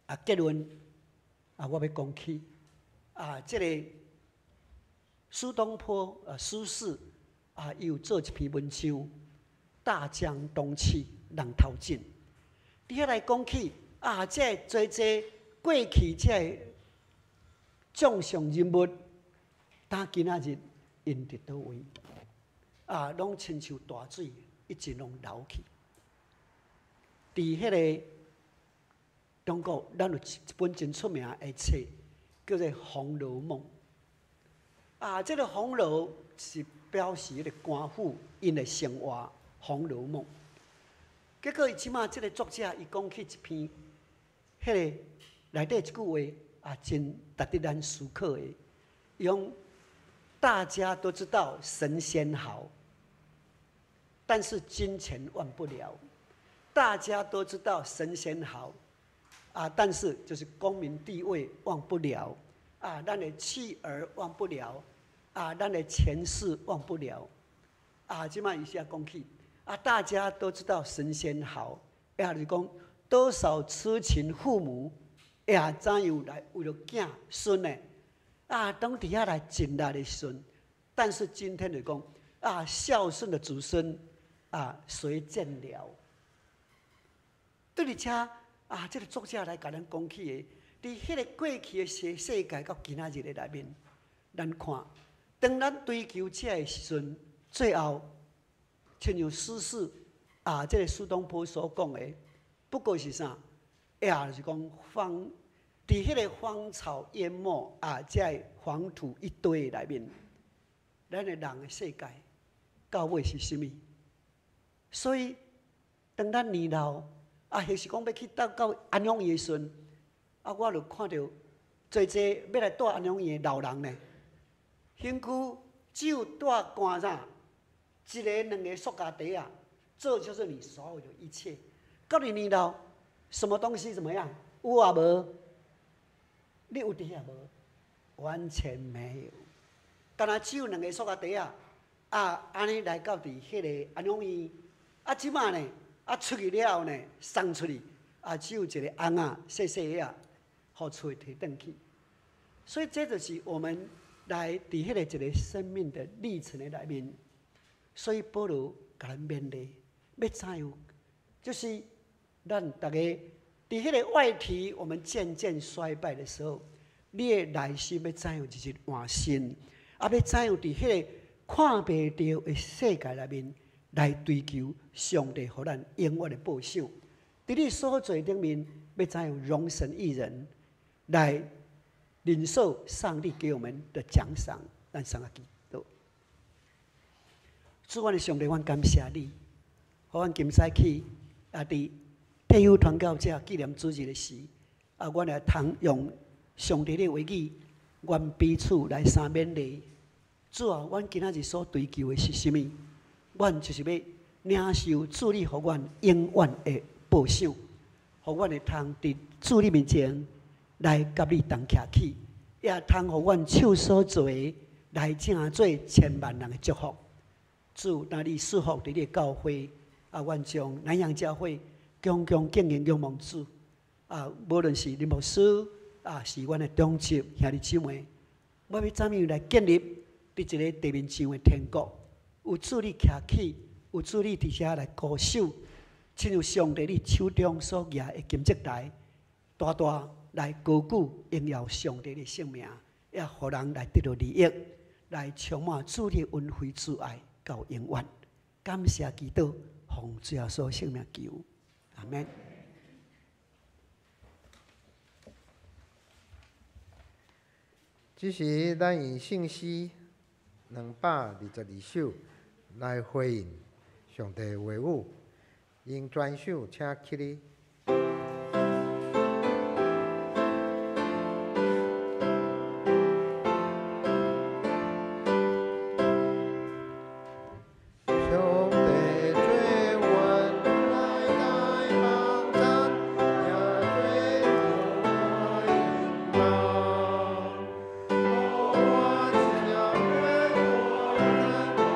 啊，結論啊，我欲講起啊，這个蘇東坡啊，蘇軾啊，伊有做一篇文章《大江東去，浪淘盡》。佇遐來講起啊，這濟濟過去這个將相人物，到今仔日𪜶佇佗位？啊，攏親像大水一直攏流去。佇彼个中國，咱有一本真出名的冊，叫做《紅樓夢》。啊，這个紅樓是表示彼个官府𪜶的生活，《紅樓夢》。結果伊這擺這个作者伊講起一篇，彼个內底一句話啊，真值得咱思考的。伊講大家都知道神仙好，但是金錢忘不了。大家都知道神仙好，啊，但是就是功名地位忘不了，啊，咱的妻兒忘不了，啊，咱的前世忘不了，啊，這擺伊寫講起。啊，大家都知道神仙好，也就是講多少痴情父母，也怎樣來為著囝孫呢？啊，當佇遐來盡力的時陣，但是今天就講啊，孝順的子孫啊，誰見了？對佇遮啊，這个作者來共咱講起的，佇彼个過去的世世界到今仔日的內面，咱看，當咱追求這个時陣，最後。親像蘇軾啊，這个蘇東坡所講的，不過是啥？也就是講荒，佇彼个荒草淹沒啊，這个黃土一堆內面，咱的人的世界到尾是啥物？所以，當咱年老啊，或是講欲去到到安養院的時陣，啊，我就看著濟濟欲來蹛安養院的老人呢，身軀只有帶棺啥？一个、兩个塑膠袋仔，這就是你所有的一切。到你年老，什麼東西怎麼樣？有也無？你有佇遐無？完全沒有。干焦只有兩个塑膠袋仔，啊，按呢來到佇彼个安養院，啊，這擺呢，啊，出去了後呢，送出去，啊，只有一個甕仔，細細个仔，予厝提轉去。所以這就是我們來佇彼个一個生命的歷程的內面。所以保羅共咱勉勵，欲怎樣？就是咱逐家佇彼个外體，我們漸漸衰敗的時候，你的內心欲怎樣日日換新？啊，欲怎樣佇彼个看袂著的世界內面來追求上帝予咱永遠的報賞？佇你所做頂面，欲怎樣榮神益人，來領受上帝給我們的獎賞？咱送仔祈禱。主，阮的上帝，阮感謝你，予阮今早起啊，佇退退休傳教者紀念主日的時，啊，阮會通用上帝的話語，阮彼此來相勉勵。主啊，阮今仔日所追求的是啥物？阮就是欲領受主你予阮永遠的報賞，予阮會通佇主你面前來佮你同徛起，也通予阮手所做的來成做千萬人的祝福。主，若你賜福佇你的教會，啊，阮將南洋教會恭恭敬敬仰望主。啊，無論是林牧師，啊，是阮的長執兄弟姊妹，我欲怎樣來建立佇這个地面上的天國？有主你徛起，有主你佇遮來高守，親像上帝你手中所舉的金節台，大大來高舉榮耀上帝的聖名，也予人來得到利益，來充滿主的恩惠慈愛到永遠。感謝基督，奉主耶穌聖名求，阿們。這時，咱用聖詩222首來回應上帝的話語，用全首請起立。上帝做阮來大幫贊，也做我的望。予阮超過苦難苦難，免所在。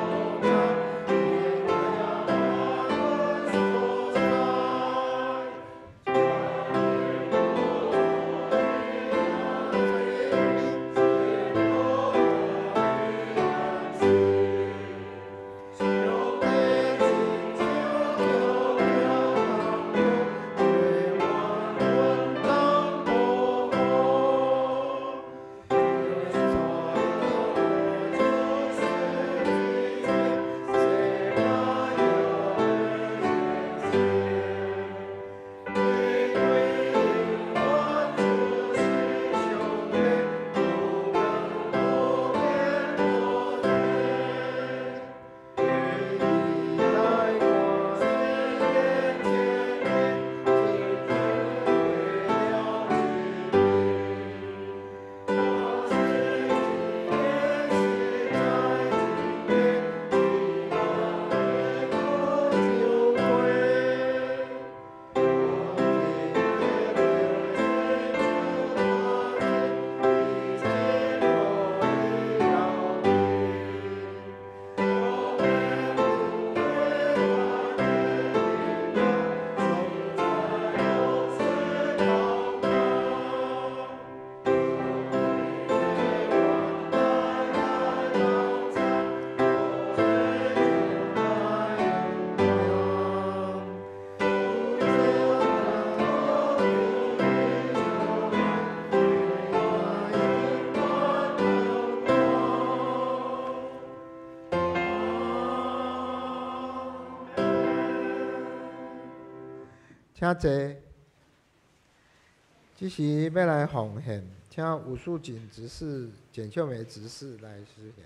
請坐。這時欲來奉獻，請吳淑錦執事、簡秀梅執事來施獻。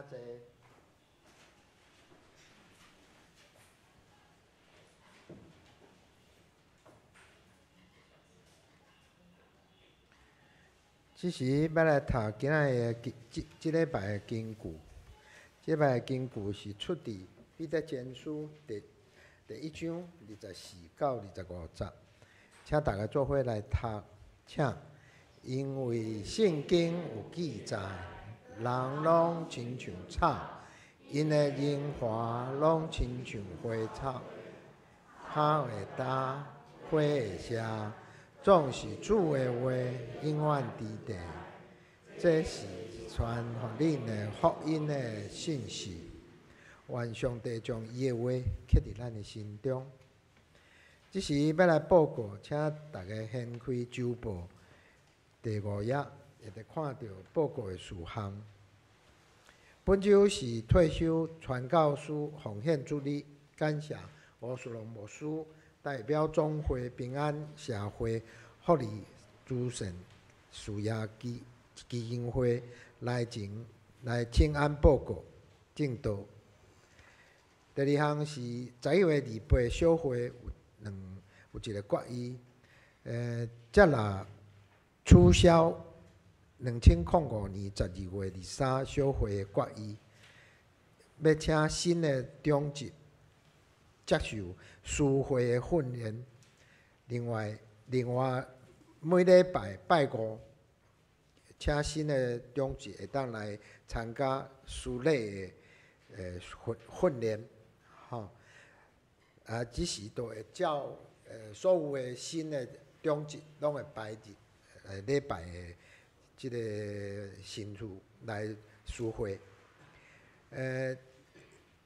請坐。這時欲來讀今仔日的這這禮拜的經句，這禮拜的經句是出佇彼得前書第第一章24到25節，請大家做伙來讀，請，因為聖經有記載，人攏親像草，𪜶的榮華攏親像花草，草會焦，花會謝。總是主的話永遠佇地，這是傳予恁的福音的信息。願上帝將伊的話刻佇咱的心中。這時欲來報告，請大家掀開週報第五頁，會得看著報告的事項。本週是退休傳教士奉獻主日，感謝吳淑龍牧師。代表總會平安社會福利慈善事業基基金會來前來請安報告證道。第二項是11月28小會有兩有一個決議，接納取消2005年12月23小會的決議，欲請新的長執。接受司會的訓練。另外，另外每禮拜拜五，請新的長執會當來參加司禮的訓訓練，吼。啊，這時都會照所有的新的長執攏會排入禮拜的這個順序來司會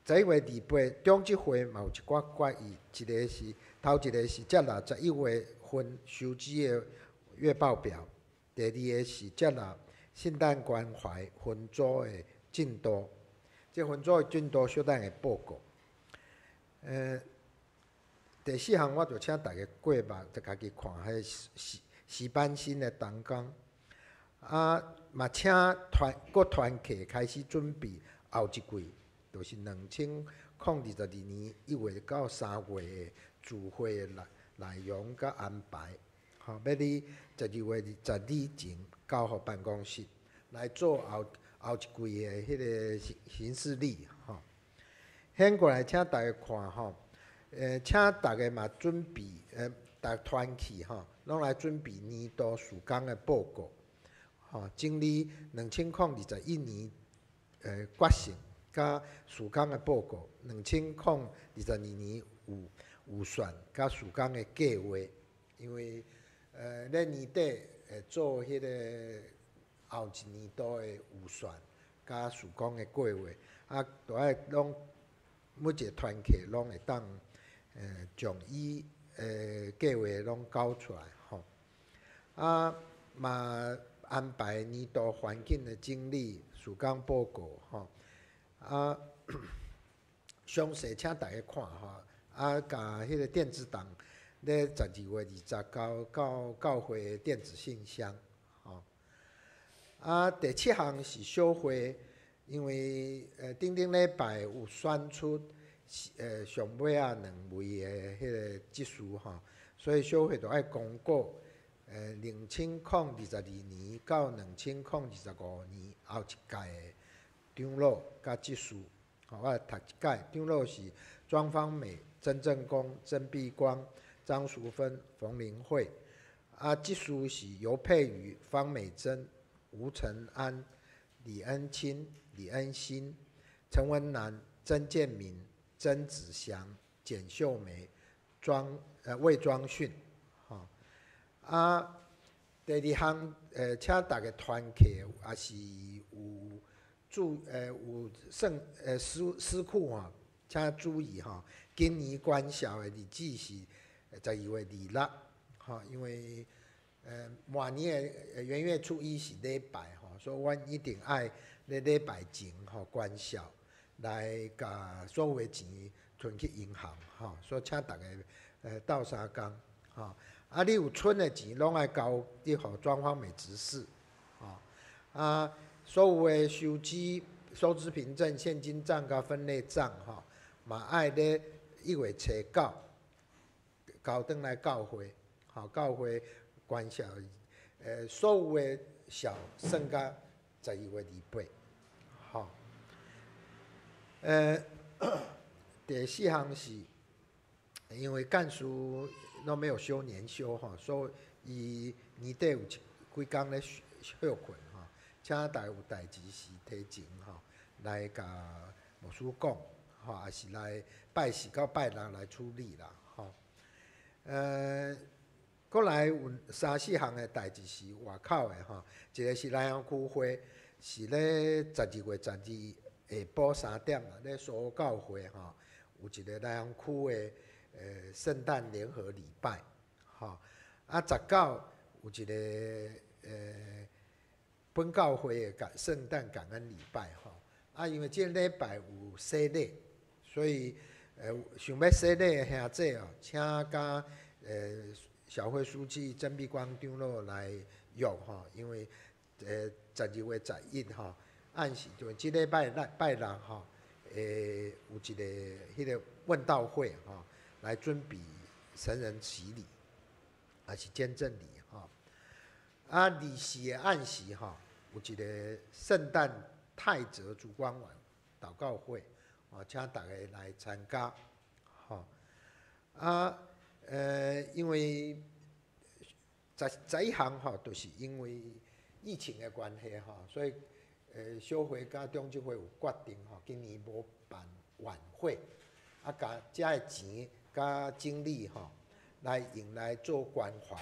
，11月28，長執會嘛有一寡決議，一个是頭一个是接納11月份收支的月報表，第二个是接納聖誕關懷分組的進度，這分組的進度小等會報告。第四項我就請大家過目，就家己看彼詩詩班新的同工，啊，嘛請團各團契開始準備後一季。就是2022年1月到3月的聚會的內內容佮安排，吼，欲佇12月22前交予辦公室來做後後一季的彼个行行事曆，吼。反過來，請大家看吼，請大家嘛準備，逐團契吼，攏來準備年度事工的報告，吼，整理2021年決勝。佮事工的報告，2022年預預算佮事工的計劃，因為咧年底會做彼個後一年度的預算佮事工的計劃，啊，都愛攏每一個團契攏會當將伊的計劃攏交出來吼，啊嘛安排年度環境的整理、事工報告吼。啊，詳細請大家看吼，啊，共彼个電子檔咧12月20交到教會的電子信箱，吼。啊，第七項是小會，因為頂頂禮拜有選出上尾仔兩位的彼个執事吼，所以小會就愛公告2022到2025年後一屆的長老佮執事，吼，我來讀一擺。長老是莊芳美、曾正功、曾碧光、張淑芬、馮玲慧。啊，執事是尤佩瑜、方美珍、吳承安、李恩清、李恩新、陳文南、曾建明、曾子祥、簡秀梅、莊魏莊訓。吼，啊，第二項，請大家團契，也是有。注有算司司庫吼，請注意吼，今年關銷的日子是12月26，吼，因為滿年的元月初一是禮拜吼，所以阮一定愛咧禮拜前吼關銷，來共所有的錢存去銀行吼，所以請大家鬥相共吼，啊，你有存的錢攏愛交去予莊芳美執事，吼，啊。所有的收支收支凭证、现金帳佮分類帳吼，嘛愛咧1月初9交轉來教會，吼，教會關係，所有的數算到12月28，吼。第四項是，因為幹事攏沒有休年休吼，所以伊年底有一幾工咧歇睏吼，請大家有代誌時提前吼來共牧師講，吼，抑是來拜四到拜六來處理啦，吼。閣來有三四項的代誌是外口的吼，一個是南洋區會，是咧12月12下晡3點啦，咧蘇教會吼，有一個南洋區的聖誕聯合禮拜，吼。啊，19有一個本教會的感聖誕感恩禮拜，吼。啊，因為這個禮拜有洗禮，所以想欲洗禮的兄弟哦，請佮小會書記曾碧光長老來約吼，因為12月11吼，暗時就這禮拜六拜六吼，有一個彼個問道會吼，來準備成人洗禮，抑是堅振禮吼。啊，24的暗時吼，有一個聖誕泰澤燭光晚禱告會，哦，請大家來參加，吼。啊，因為11項吼，就是因為疫情的關係吼，所以小會佮長執會有決定吼，今年無辦晚會，啊，共遮的錢佮精力吼，來用來做關懷，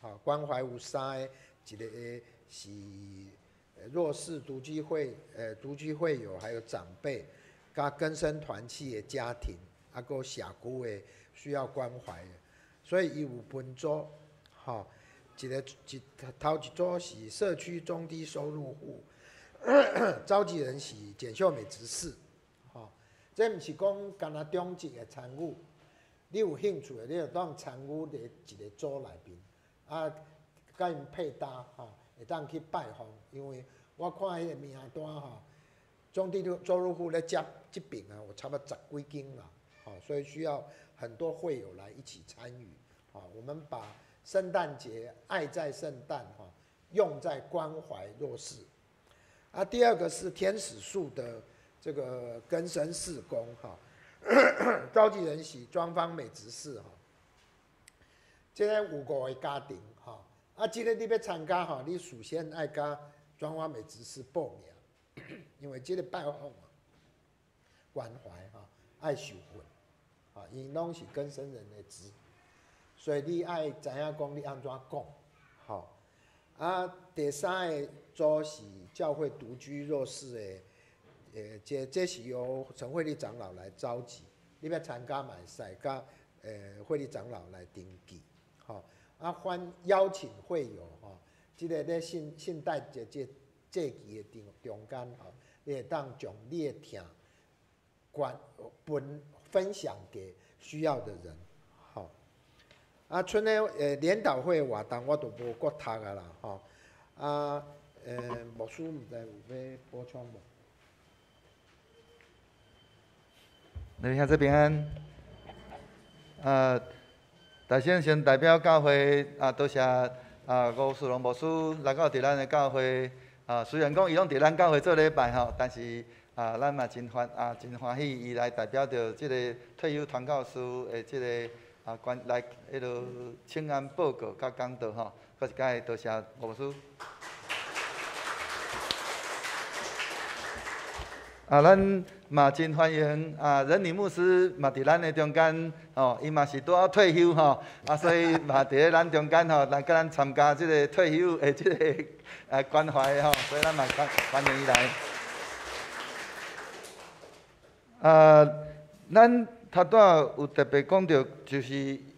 吼，關懷有三個，一個是弱勢獨居會，獨居會友，還有長輩，佮更生團契的家庭，啊，閣社區的需要關懷的，所以伊有分組，吼，一個一頭一組是社區中低收入戶，召集人是簡秀美執事，吼，這毋是講干焦長執會參與，你有興趣的，你就當參與佇一個組內面，啊，佮𪜶配搭吼，會當去拜訪，因為我看彼個名單吼，中低收入戶咧接這爿啊，有差不多十幾間啦，吼，所以需要很多會友來一起參與，吼，我們把聖誕節愛在聖誕吼，用在關懷弱勢。啊，第二個是天使樹的這個更生事工哈，召集人是莊方美執事哈。這個有五個家庭哈，啊，這個你欲參加吼，你首先愛佮莊方美執事報名，因為這個拜訪關懷哈，愛受訓，啊，𪜶攏是更生人的子，所以你愛知影講你按怎講，吼。啊，第三個組是教會獨居弱勢的，這這是由陳慧麗長老來召集，你欲參加嘛會使佮慧麗長老來登記，吼。啊，歡邀請會友吼，這個咧聖聖誕節這節期的中中間吼，你會當將你的疼關分分享給需要的人，吼。啊，春的聯禱會活動我都無閣讀啊啦，吼。啊，牧師毋知有欲補充無？來，兄弟平安。大先先代表教會啊，多謝啊吳世龍牧師來到佇咱的教會啊。雖然講伊攏佇咱教會做禮拜吼，但是啊，咱嘛真歡啊，真歡喜伊來代表著這个退休傳教士的這个啊關來彼落請安報告佮講道吼，閣一擺多謝吳牧師。啊，咱嘛真歡迎啊，仁理牧師嘛佇咱的中間吼，伊嘛是拄好退休吼，啊，所以嘛佇咧咱中間吼，來佮咱參加這个退休的這个啊關懷吼，所以咱嘛歡歡迎伊來。啊，咱頭拄仔有特別講著，就是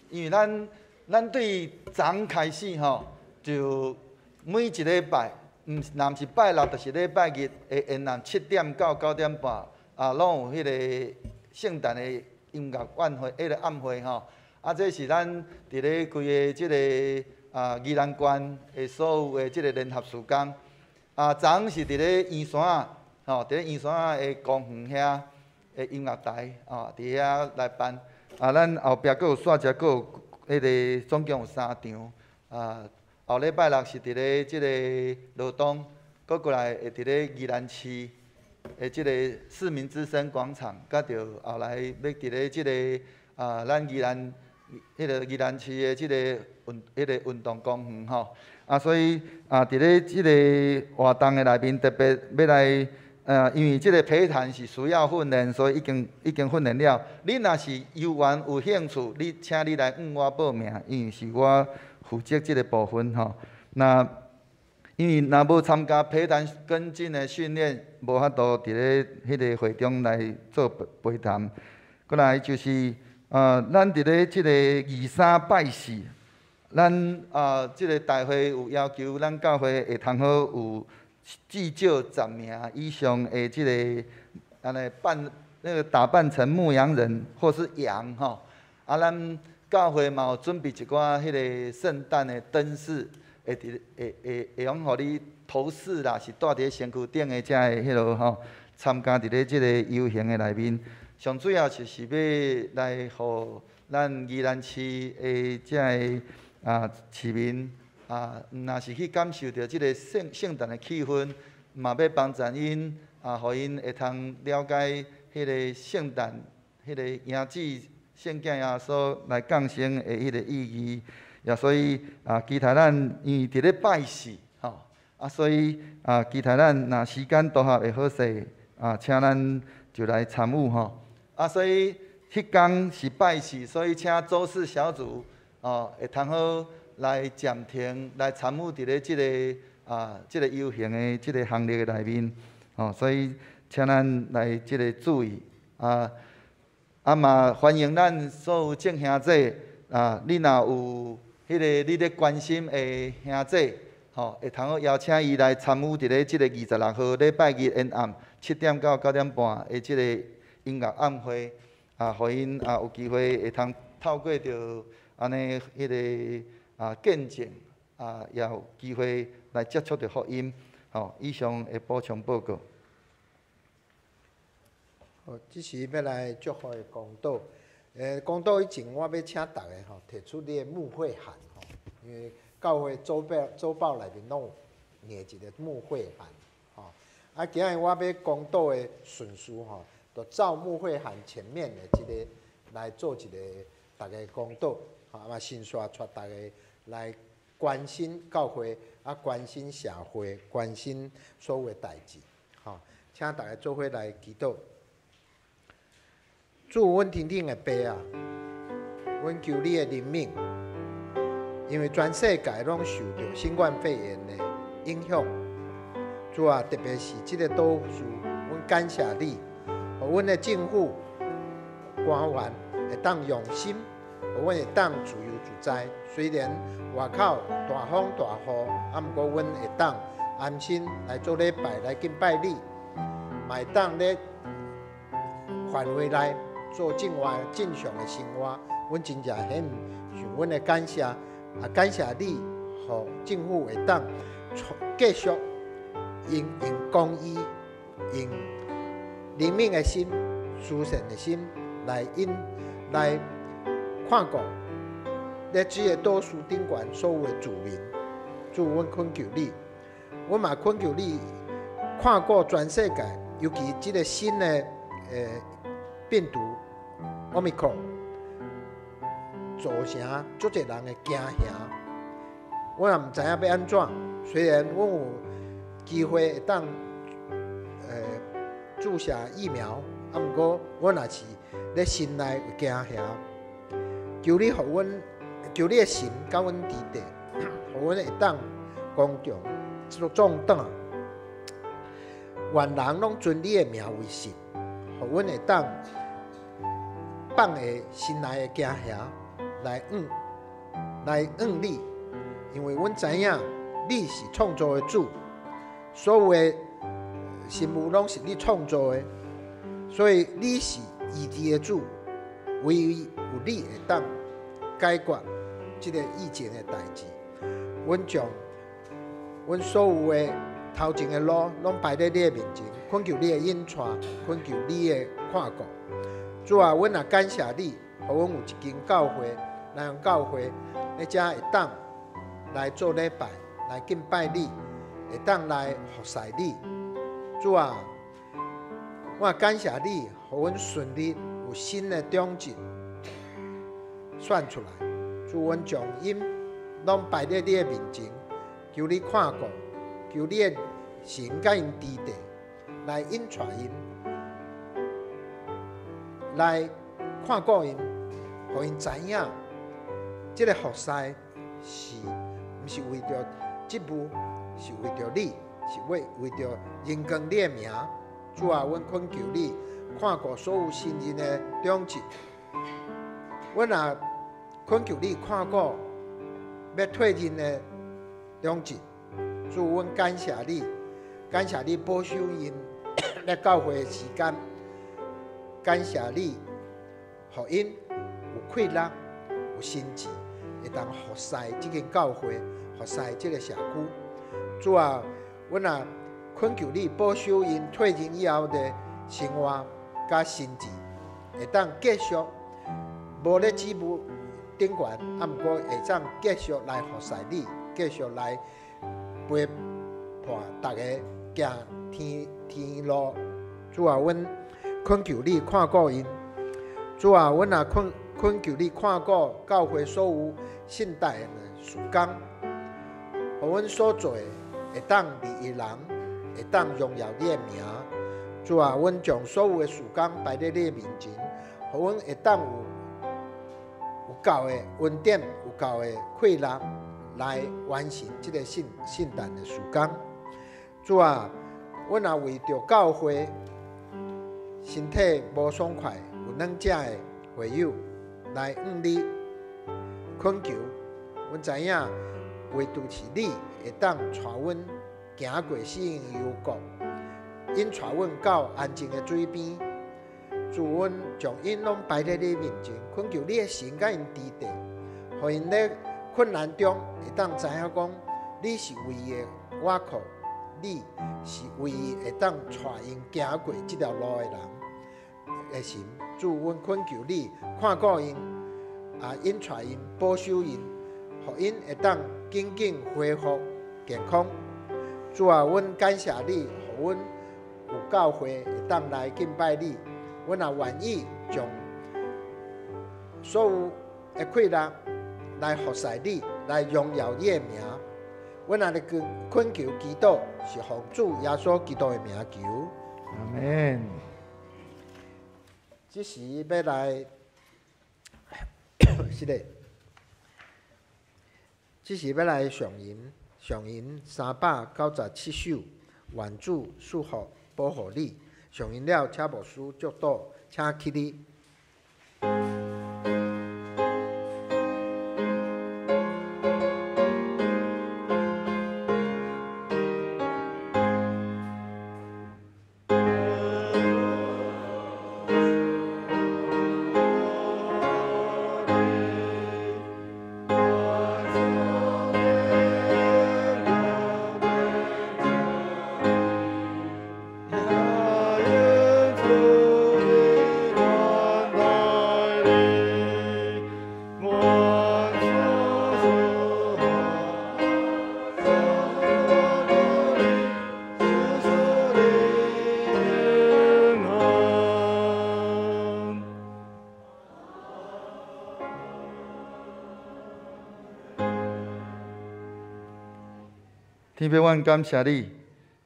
因為咱咱對昨開始吼，就每一禮拜。毋是，若毋是拜六，就是禮拜日的下晝7點到9點半，啊，攏有彼个聖誕的音樂晚會，彼个暗會吼。啊，這是咱佇咧規个這个啊宜蘭縣的所有的這个聯合事工。啊，昨昏是佇咧圓山吼，佇咧圓山仔的公園遐的音樂台，吼，佇遐來辦。啊，咱後壁閣有煞遮閣有彼个總共有三場。啊，後禮拜六是佇咧這个羅東，閣過來會佇咧宜蘭市的這个市民之聲廣場，佮著後來欲佇咧這个啊，咱宜蘭彼个宜蘭市的這个運彼个運動公園吼。啊，所以啊，佇咧這个活動的內面特別欲來，因為這个陪談是需要訓練，所以已經訓練了。你若是有緣有興趣，你請你來向我報名，因為是我負責這个部分吼。那因為若無參加陪談跟進的訓練，無法度佇咧彼个會中來做陪談。過來就是啊，咱佇咧這个二三拜四，咱啊這个大會有要求，咱教會會通好有至少10名以上的這个按呢扮那个打扮成牧羊人或是羊吼。啊，咱教會嘛有準備一寡彼个聖誕的燈飾，會佇會會會用予你頭飾啦，是帶佇咧身軀頂的遮个彼落吼，參加佇咧這个遊行的內面。上主要就是欲來予咱宜蘭市的遮个啊市民啊，毋若是去感受著這个聖誕的氣氛，嘛欲幫助𪜶啊，予𪜶會通了解彼个聖誕、彼个嬰子聖囝耶穌來降生的彼個意義。也所以啊，期待咱因為佇咧拜四吼，啊，所以啊，期待咱若時間拄合會好勢啊，請咱就來參與吼。啊，所以彼工是拜四，所以請周四小組哦，會通好來暫停來參與佇咧這个啊，這个遊行的這个行列的內面，哦，所以請咱來這个注意啊，啊嘛歡迎咱所有眾兄弟啊，你若有彼个你咧關心的兄弟，吼，會通好邀請伊來參與佇咧這个26號禮拜日下暗7點到9點半的這个音樂晚會，啊，予𪜶啊有機會會通透過著按呢彼个啊見證啊，也有機會來接觸著福音。吼，以上的補充報告。好，這時欲來祝福的講道。講道以前，我欲請逐家吼提出你的牧會函吼，因為教會週報內面攏有印一个牧會函吼。啊，今日我欲講道的順序吼，就照牧會函前面的這个來做一个逐家講道，吼，啊，先煞帶逐家來關心教會，啊，關心社會，關心所有的代誌，吼，請逐家做伙來祈禱。主，阮天頂的爸啊，阮求你的憐憫，因為全世界攏受著新冠肺炎的影響。主啊，特別是這个島嶼，阮感謝你，予阮的政府官員會當用心，予阮會當自由自在。雖然外口大風大雨，啊，毋過阮會當安心來做禮拜，來敬拜你，嘛會當咧範圍內做正活正常的生活。阮真正很想阮的感謝，啊，感謝你，予政府會當繼續用公義、用憐憫的心、慈善的心來引來看顧咧這个島嶼頂懸所有的住民。主，阮懇求你，阮嘛懇求你看顧全世界，尤其這个新的病毒 Omicron 造成足濟人的驚嚇，我也毋知影欲按怎。雖然阮有機會會當注射疫苗，啊，毋過阮也是咧心內有驚嚇。求你予阮，求你的神佮阮佇底，予阮會當剛強壯膽。願人攏尊你的名為聖，予阮會當放下心內的驚嚇，來向你，因為阮知影你是創造的主，所有的生物攏是你創造的，所以你是醫治的主，唯有你會當解決這个疫情的代誌。阮將阮所有的头前的路攏擺佇你的面前，懇求你的引帶，懇求你的看顧。主啊，阮也感謝你，予阮有一間教會，來用教會，你才會當來做禮拜，來敬拜你，會當來服侍你。主啊，我也感謝你，予阮順利有新的長執選出來。主，阮將𪜶攏擺佇你的面前，求你看顧，求你的神佮𪜶佇地，來引帶𪜶，來看顧𪜶，予𪜶知影，這个服侍是毋是為著職務，是為著你，是為著榮光你的名。主啊，阮懇求你看顧所有新任的長執，阮也懇求你看顧欲退任的長執。主，阮感謝你，感謝你保守𪜶咧教會的時間，感謝你，予𪜶有氣力、有心志，會當服侍這間教會，服侍這个社區。主啊，阮也懇求你保守𪜶退任以後的生活佮心志，會當繼續無咧職務頂懸，啊，毋過會當繼續來服侍你，繼續來陪伴逐家行天路。主啊，阮懇求你看顧𪜶。主啊，阮也懇求你看顧教會所有信徒的事工，予阮所做的會當利益人，會當榮耀你的名。主啊，阮將所有的事工擺佇你的面前，予阮會當有夠的恩典，有夠的氣力來完成這个聖誕的事工。主啊，阮也為著教會身體無爽快、有軟者的會友來向你懇求。阮知影，唯獨是你會當帶阮行過死蔭幽谷，引帶阮到安靜的水邊。主，阮將𪜶攏擺佇你面前，懇求你的神佮𪜶佇地，予𪜶咧困難中會當知影講，你是唯一的倚靠，你是唯一會當帶𪜶行過這條路的人的神。主，阮懇求你看顧𪜶，啊，引帶𪜶，保守𪜶，予𪜶會當緊緊恢復健康。主啊，阮感謝你，予阮有教會會當來敬拜你。阮也願意將所有的氣力來服侍你，來榮耀你的名。阮也咧懇求祈禱，是奉主耶穌基督的名求。阿們。這時欲來，是的，這時欲來上吟，上吟397首，願主賜福保護你。上吟了，請牧師祝禱，請起立。天父，阮感謝你，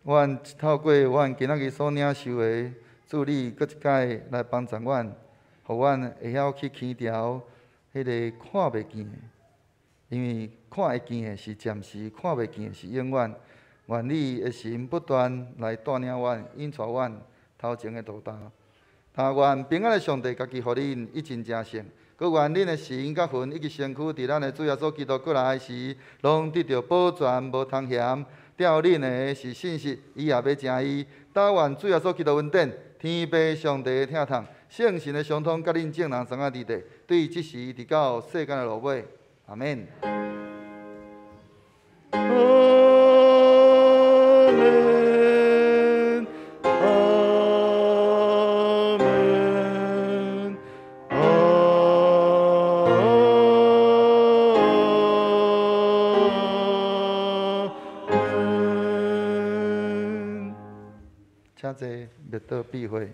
阮透過阮今仔日所領受的，主你閣一擺來幫助阮，予阮會曉去輕調彼个看袂見的，因為看會見的是暫時，看袂見的是永遠。願你的神不斷來帶領阮、引帶阮頭前的路途。但願平安的上帝家己予恁一盡成聖，閣願恁的神佮魂以及身軀，佇咱的主耶穌基督閣來時，攏得著保全，無通嫌。吊恁的是信實，伊也欲成伊。但願主耶穌基督恩典，天父上帝的疼痛，聖神的相通，佮恁眾人相仔佇地，對這時直到世間的落尾。阿們。阿們。欲倒避會。